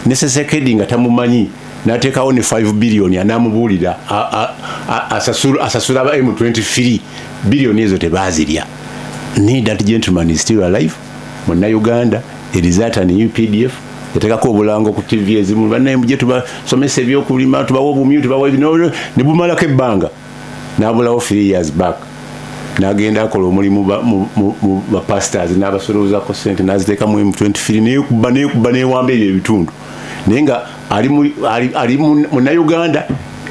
ne Tshisekedi nga tamumanyi n'ateekawo ne 5 billion anaamubuulira asasula aba M23. Billioni ezo tebaazirya. Naye that gentleman is still alive, Munnayuganda, erizata ne UPDF yateekako obulango ku TV ezimu, bannaye mujje tubasomesa ebyokulima, tubawa obumyu, tubawa ebino, ne bumalako ebbanga n'abulawo 3 years back n'agenda akola omulimu mu ba pastors n'abasoloozaako ssente n'aziteeka mu M23 neyekuba neyekuba newamba ebyo ebitundu. Naye nga ali Munnayuganda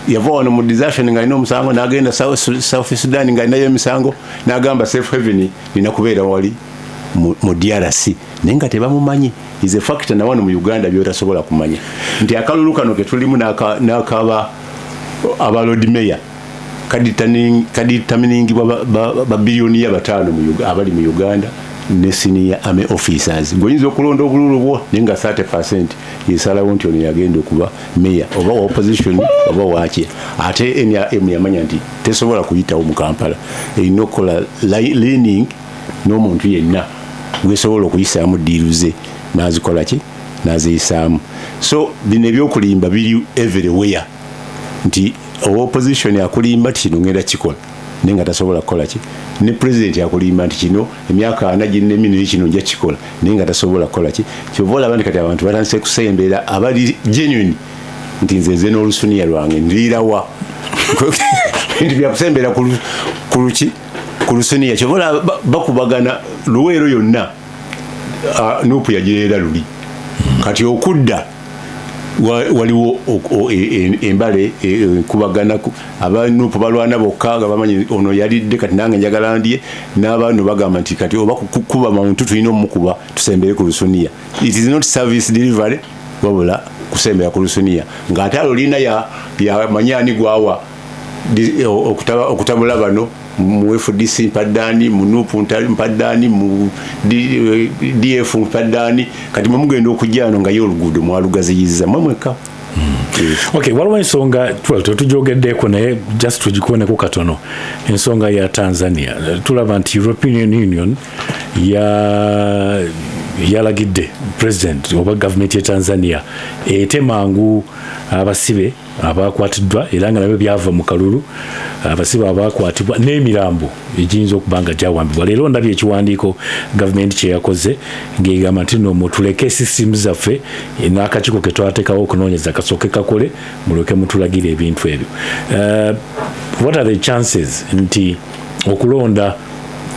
yava wano mu desertion ng'alina omusango n'agenda South Sudan ng'alinayo emisango n'agamba safe haven nina kubeera wali mu DRC, naye nga tebamumanyi. Is a factor na wano mu Uganda by'otasobola kumanya nti akalulu kano ke tulimu n'akaba aba Lord Mayor kadeterminingibwa ba biliyoniya 5 abali mu Uganda ne senior army officers. Gweoyinza okulonda obululu bwo naye nga 30% yesalawo nti ono yagenda okuba mayor oba wa opposition oba waki. Ate NRM yamanya nti tesobola kuyitawo mu Kampala, erina okukola leaning n'omuntu yenna gwesobola okuyisaamu deal ze n'azikola ki n'aziyisaamu. So bino ebyokulimba biri everywhere nti owa opposition akulimba nti kino ngenda kikola naye nga tasobola kukola ki, ne president akulimba nti kino emyaka 4 ginnemi naye kino nja kikola naye nga tasobola kukola ki. Kyova olaba nti kati abantu batandise kusembera abali genuine nti nze nze n'olusuniya lwange ndiirawa nti byakusembera ku lusuniya. Kyova olaba bakubagana Luweero yonna, Nuupu yagireera luli kati okudda waliwo embale kubagana aba Nuupu balwana bokka nga bamanyi ono yalidde kati nange njagala ndye, n'abantu bagamba nti kati oba kuba muntu tulina omukuba tusembere ku lusuniya. It is not service delivery wabula kusembera ku lusuniya ng'ate alo lina yamanyi ani gwawa okutabula bano. Mu FDC mpaddaani, mu NUP mpaddaani, mu DF mpaddaani. Kati mwe mugenda okujja wano nga ye oluguudo mwalugaziyiza mwe mwekka. Okay, waliwo ensonga, well, tetugyogeddeko, naye just tugikoneko katono, ensonga ya Tanzania. Tulaba nti European Union yalagidde president oba gavumenti ya Tanzania ete mangu abasibe abakwatiddwa, era nga nabyo byava mu kalulu, abasibe abakwatibwa n'emirambo egiyinza okuba nga gyawambibwa. Leero ndabye ekiwandiiko gavumenti kyeyakoze ng'egamba nti no, mutuleke systems zaffe n'akakiiko ke twateekawo okunoonyeza kasooke kakole, muleke mutulagire ebintu ebyo. What are the chances nti okulonda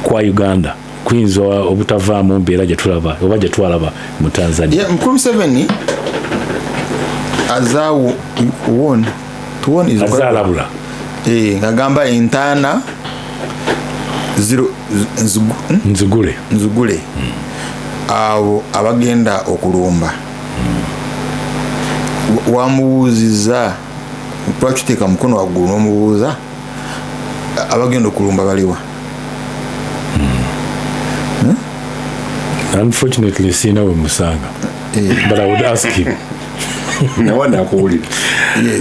kwa Uganda kuyinza obutavaamu mbeera gyetulaba oba gyetwalaba mu Tanzania? Yeah, Mukulu Museveni azaawo won to won is azaalabula. Eh, ngagamba entaana zero nzigule. Nzigule abo abagenda okulumba. Wamubuuziza lwaki oteeka mukono waggulu n'omubuuza abagenda okulumba baliwa? Unfortunately siina we musanga, but I would ask him. Nawe nakuwulira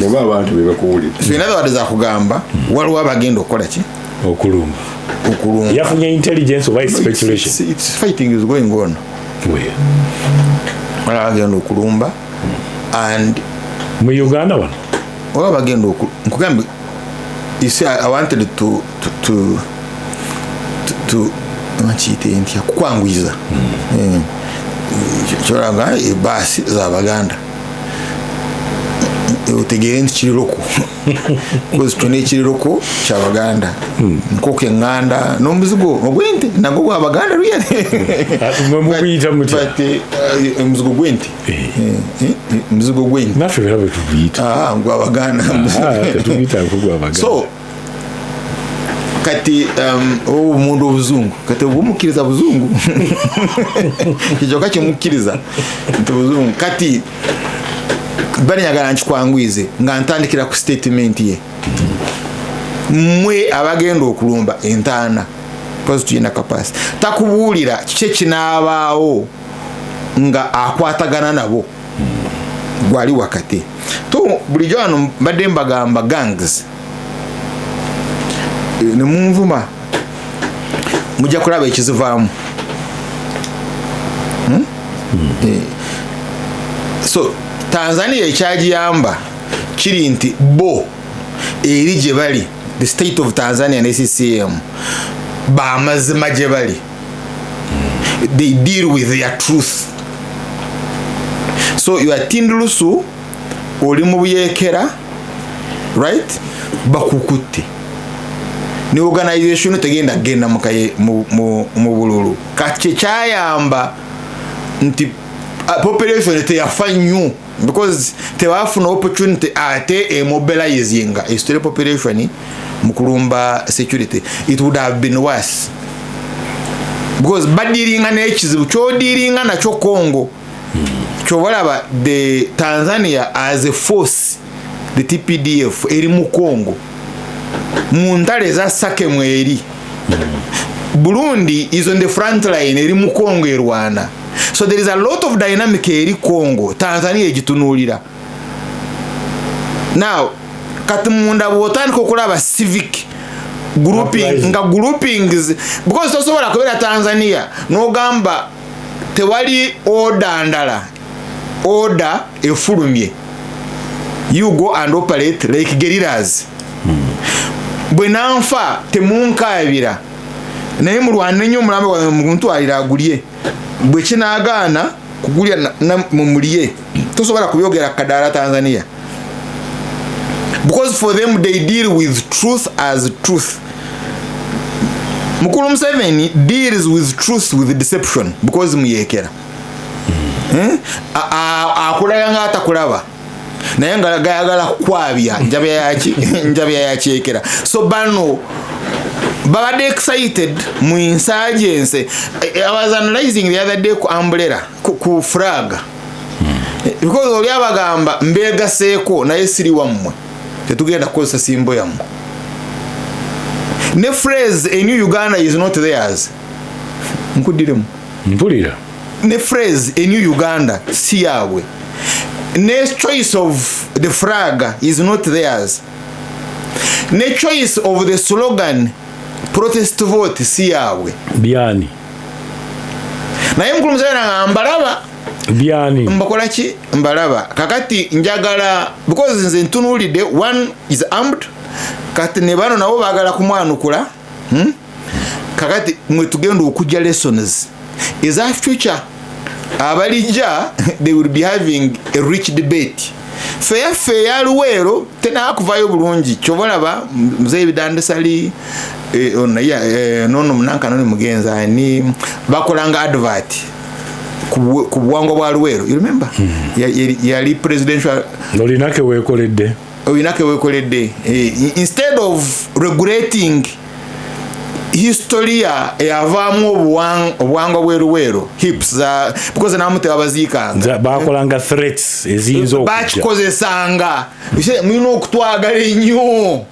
oba abantu be bakuwulira. So in other words, akugamba waliwo abagenda okukola ki? Okulumba. Okulumba. Yafunye intelligence oba speculation? It's fighting is going on. Where? Waliwo abagenda okulumba and mu Uganda wano? Waliwo abagenda nkugambe, you see, I wanted to nkiyite ntya, kukwanguyiza. Kyolaga ebaasi z'Abaganda, otegeere nti kiriroko, because kyona ekiriroko kyabaganda, nkoko eŋŋanda n'omuzigo ogw'ente nagwo gwabaganda really. Ah, mwe mubiyita mutya? But omuzigo gw'ente. Omuzigo gw'ente. Naffe era bwe tubiyita. Ah, gwabaganda. Ah, tetubiyita gwabaganda. So kati obumundu obuzungu, kati obumukkiriza buzungu, kyokka kimukkiriza nti buzungu. Kati baninyagala nkikwanguyize nga ntandikira ku statement ye, mmwe abagenda okulumba entaana, because tulina capacity. Takubuulira kiki ekinaabaawo nga akwatagana nabo gwali wakati to. Bulijjo wano mbadde mbagamba gangs. Nemunvuma, mujja kulaba ekizivaamu. Hmm? So Tanzania ekyagiyamba kiri nti bo eri gye bali, the state of Tanzania ne CCM bamazima gye bali, they deal with their truth. So you are Tundu Lissu, oli mu buyekera, right, bakukutte ne organization tegenda genda mukaye mu bululu. Kati kyayamba nti population teyafa nnyo because tebafuna opportunity ate emobilizinga esitole population mu kulumba security. It would have been worse because badiringa n'ekizibu kyodiringa nakyo Congo. Kyobalaba the Tanzania as a force, the TPDF eri mu Congo mu ntale eza Sake mweri. Burundi is on the front line, eri mu Congo erwana. So there is a lot of dynamic eri Congo, Tanzania egitunuulira. Now kati munda bwotandika okulaba civic grouping Uprising. Nga groupings, because tosobola kubeera Tanzania n'ogamba tewali order ndala, order efulumye, you go and operate like guerrillas. Bwe nanfa temunkaabira, naye mulwane nnyo, omulambo gwange muntwalira agulye, bwe kinaagaana kugulya mumulye. Tosobola kubyogera kadaala Tanzania because for them they deal with truth as truth. Mukulu Museveni deals with truth with deception because muyekera. Eh? Akulaga nga atakulaba naye nga gayagala kukwabya njabya yaki, njabya yakyekera. So bano babadde excited mu insurgency. I was analyzing the other day ku umbrella, ku flag. Because oli abagamba mbegaseeko naye siri wammwe, tetugenda kukozesa symbol yammwe. Ne phrase "a new Uganda" is not theirs. Nkuddiremu. Mpulira. Ne phrase "a new Uganda" si yaabwe, ne choice of the flag is not theirs, ne choice of the slogan "protest vote" si yaabwe. Byani? Naye mukulu Museveni nga mbalaba. Byani? Mbakola ki? Mbalaba. Kakati njagala, because nze ntunuulidde, one is armed. Kati ne bano nabo baagala kumwanukula, Kakati mwe tugenda okujja lessons eza future. Abalijja, they will be having a rich debate. Ffe yaffe eya Luweero tenakuvayo bulungi. Kyova olaba muzeeyi Bidandisali, ono nono munankana ni mugenzi ani, bakolanga advert ku buwangwa bwa Luweero. You remember? Yali presidential. Olinake weekoledde. Olinake weekoledde. Instead of regulating historia eyavaamu obuwangwa bw'e hips za, because namu tebabaziikanga. Bakolanga threats eziyinza okujja. Bakikozesanga. Mulina okutwagala ennyo.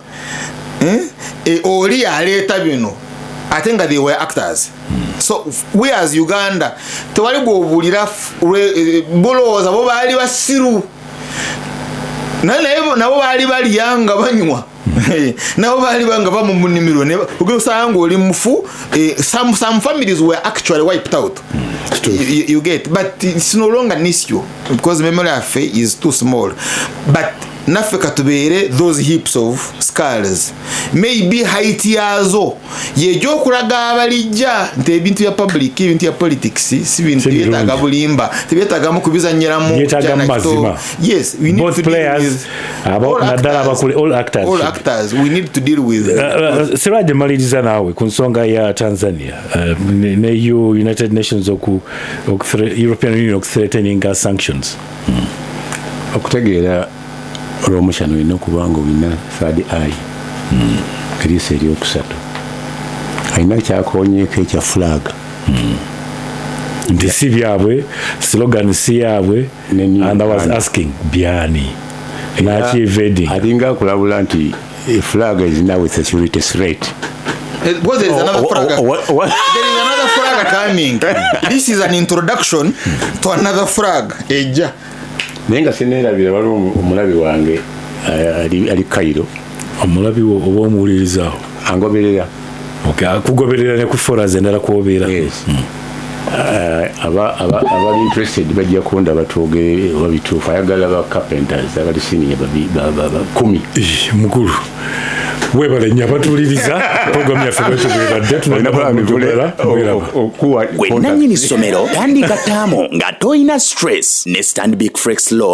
Eh? Oli aleeta bino ate nga they were actors. So we as Uganda, tewali gwobuulira, bulowooza bo baali basiru, naye nabo baali balya nga banywa, nabo baali nga ba mu nnimiro, osanga nga oli mufu. Some families were actually wiped out. You get? But it's no longer an issue because memory yaffe is too small. But naffe katubeere those heaps of skulls, maybe height yazo yejokulaga abalijja nti ebintu bya public, ebintu bya politics si bintu Si birungi. byetaaga bulimba, tebyetaagamu kubizanyiramu. Byetaaga kyana kito. mazima. Yes, we need Both to deal players, with all naddala actors. all actors. All actors, we need to deal with. Siraje, maliriza naawe ku nsonga ya Tanzania, ne EU, United Nations, European Union okuthreateninga sanctions. Okutegeera olwomushana, olina okuba nga olina third eye, eriiso eryokusatu. Alina kyakonyeko ekya flag. Nti si byabwe, slogan si yaabwe. Ne new And I was Uganda. asking, byani naki evading? Alinga akulabula nti a flag is now a security threat. Because there is another flag. What? There is another flag coming. This is an introduction to another flag ejja. Naye nga sineerabira, waliwo omulabi wange, ali Cairo. Omulabi wo oba omuwulirizaawo? Angoberera. Okay, akugoberera ne ku forums endala kwobeera. Yes. Abali interested bajja kunda batwogere oba bituufu. Ayagala ba carpenters abali senior 10. Ih, mukulu, webale nnyo. Abatuwuliriza, programu yaffe bwetyo bwebadde. Okuwa Gwe nannyini ssomero, tandika ttaamu nga toyina stress ne Stanbic Flex Loan.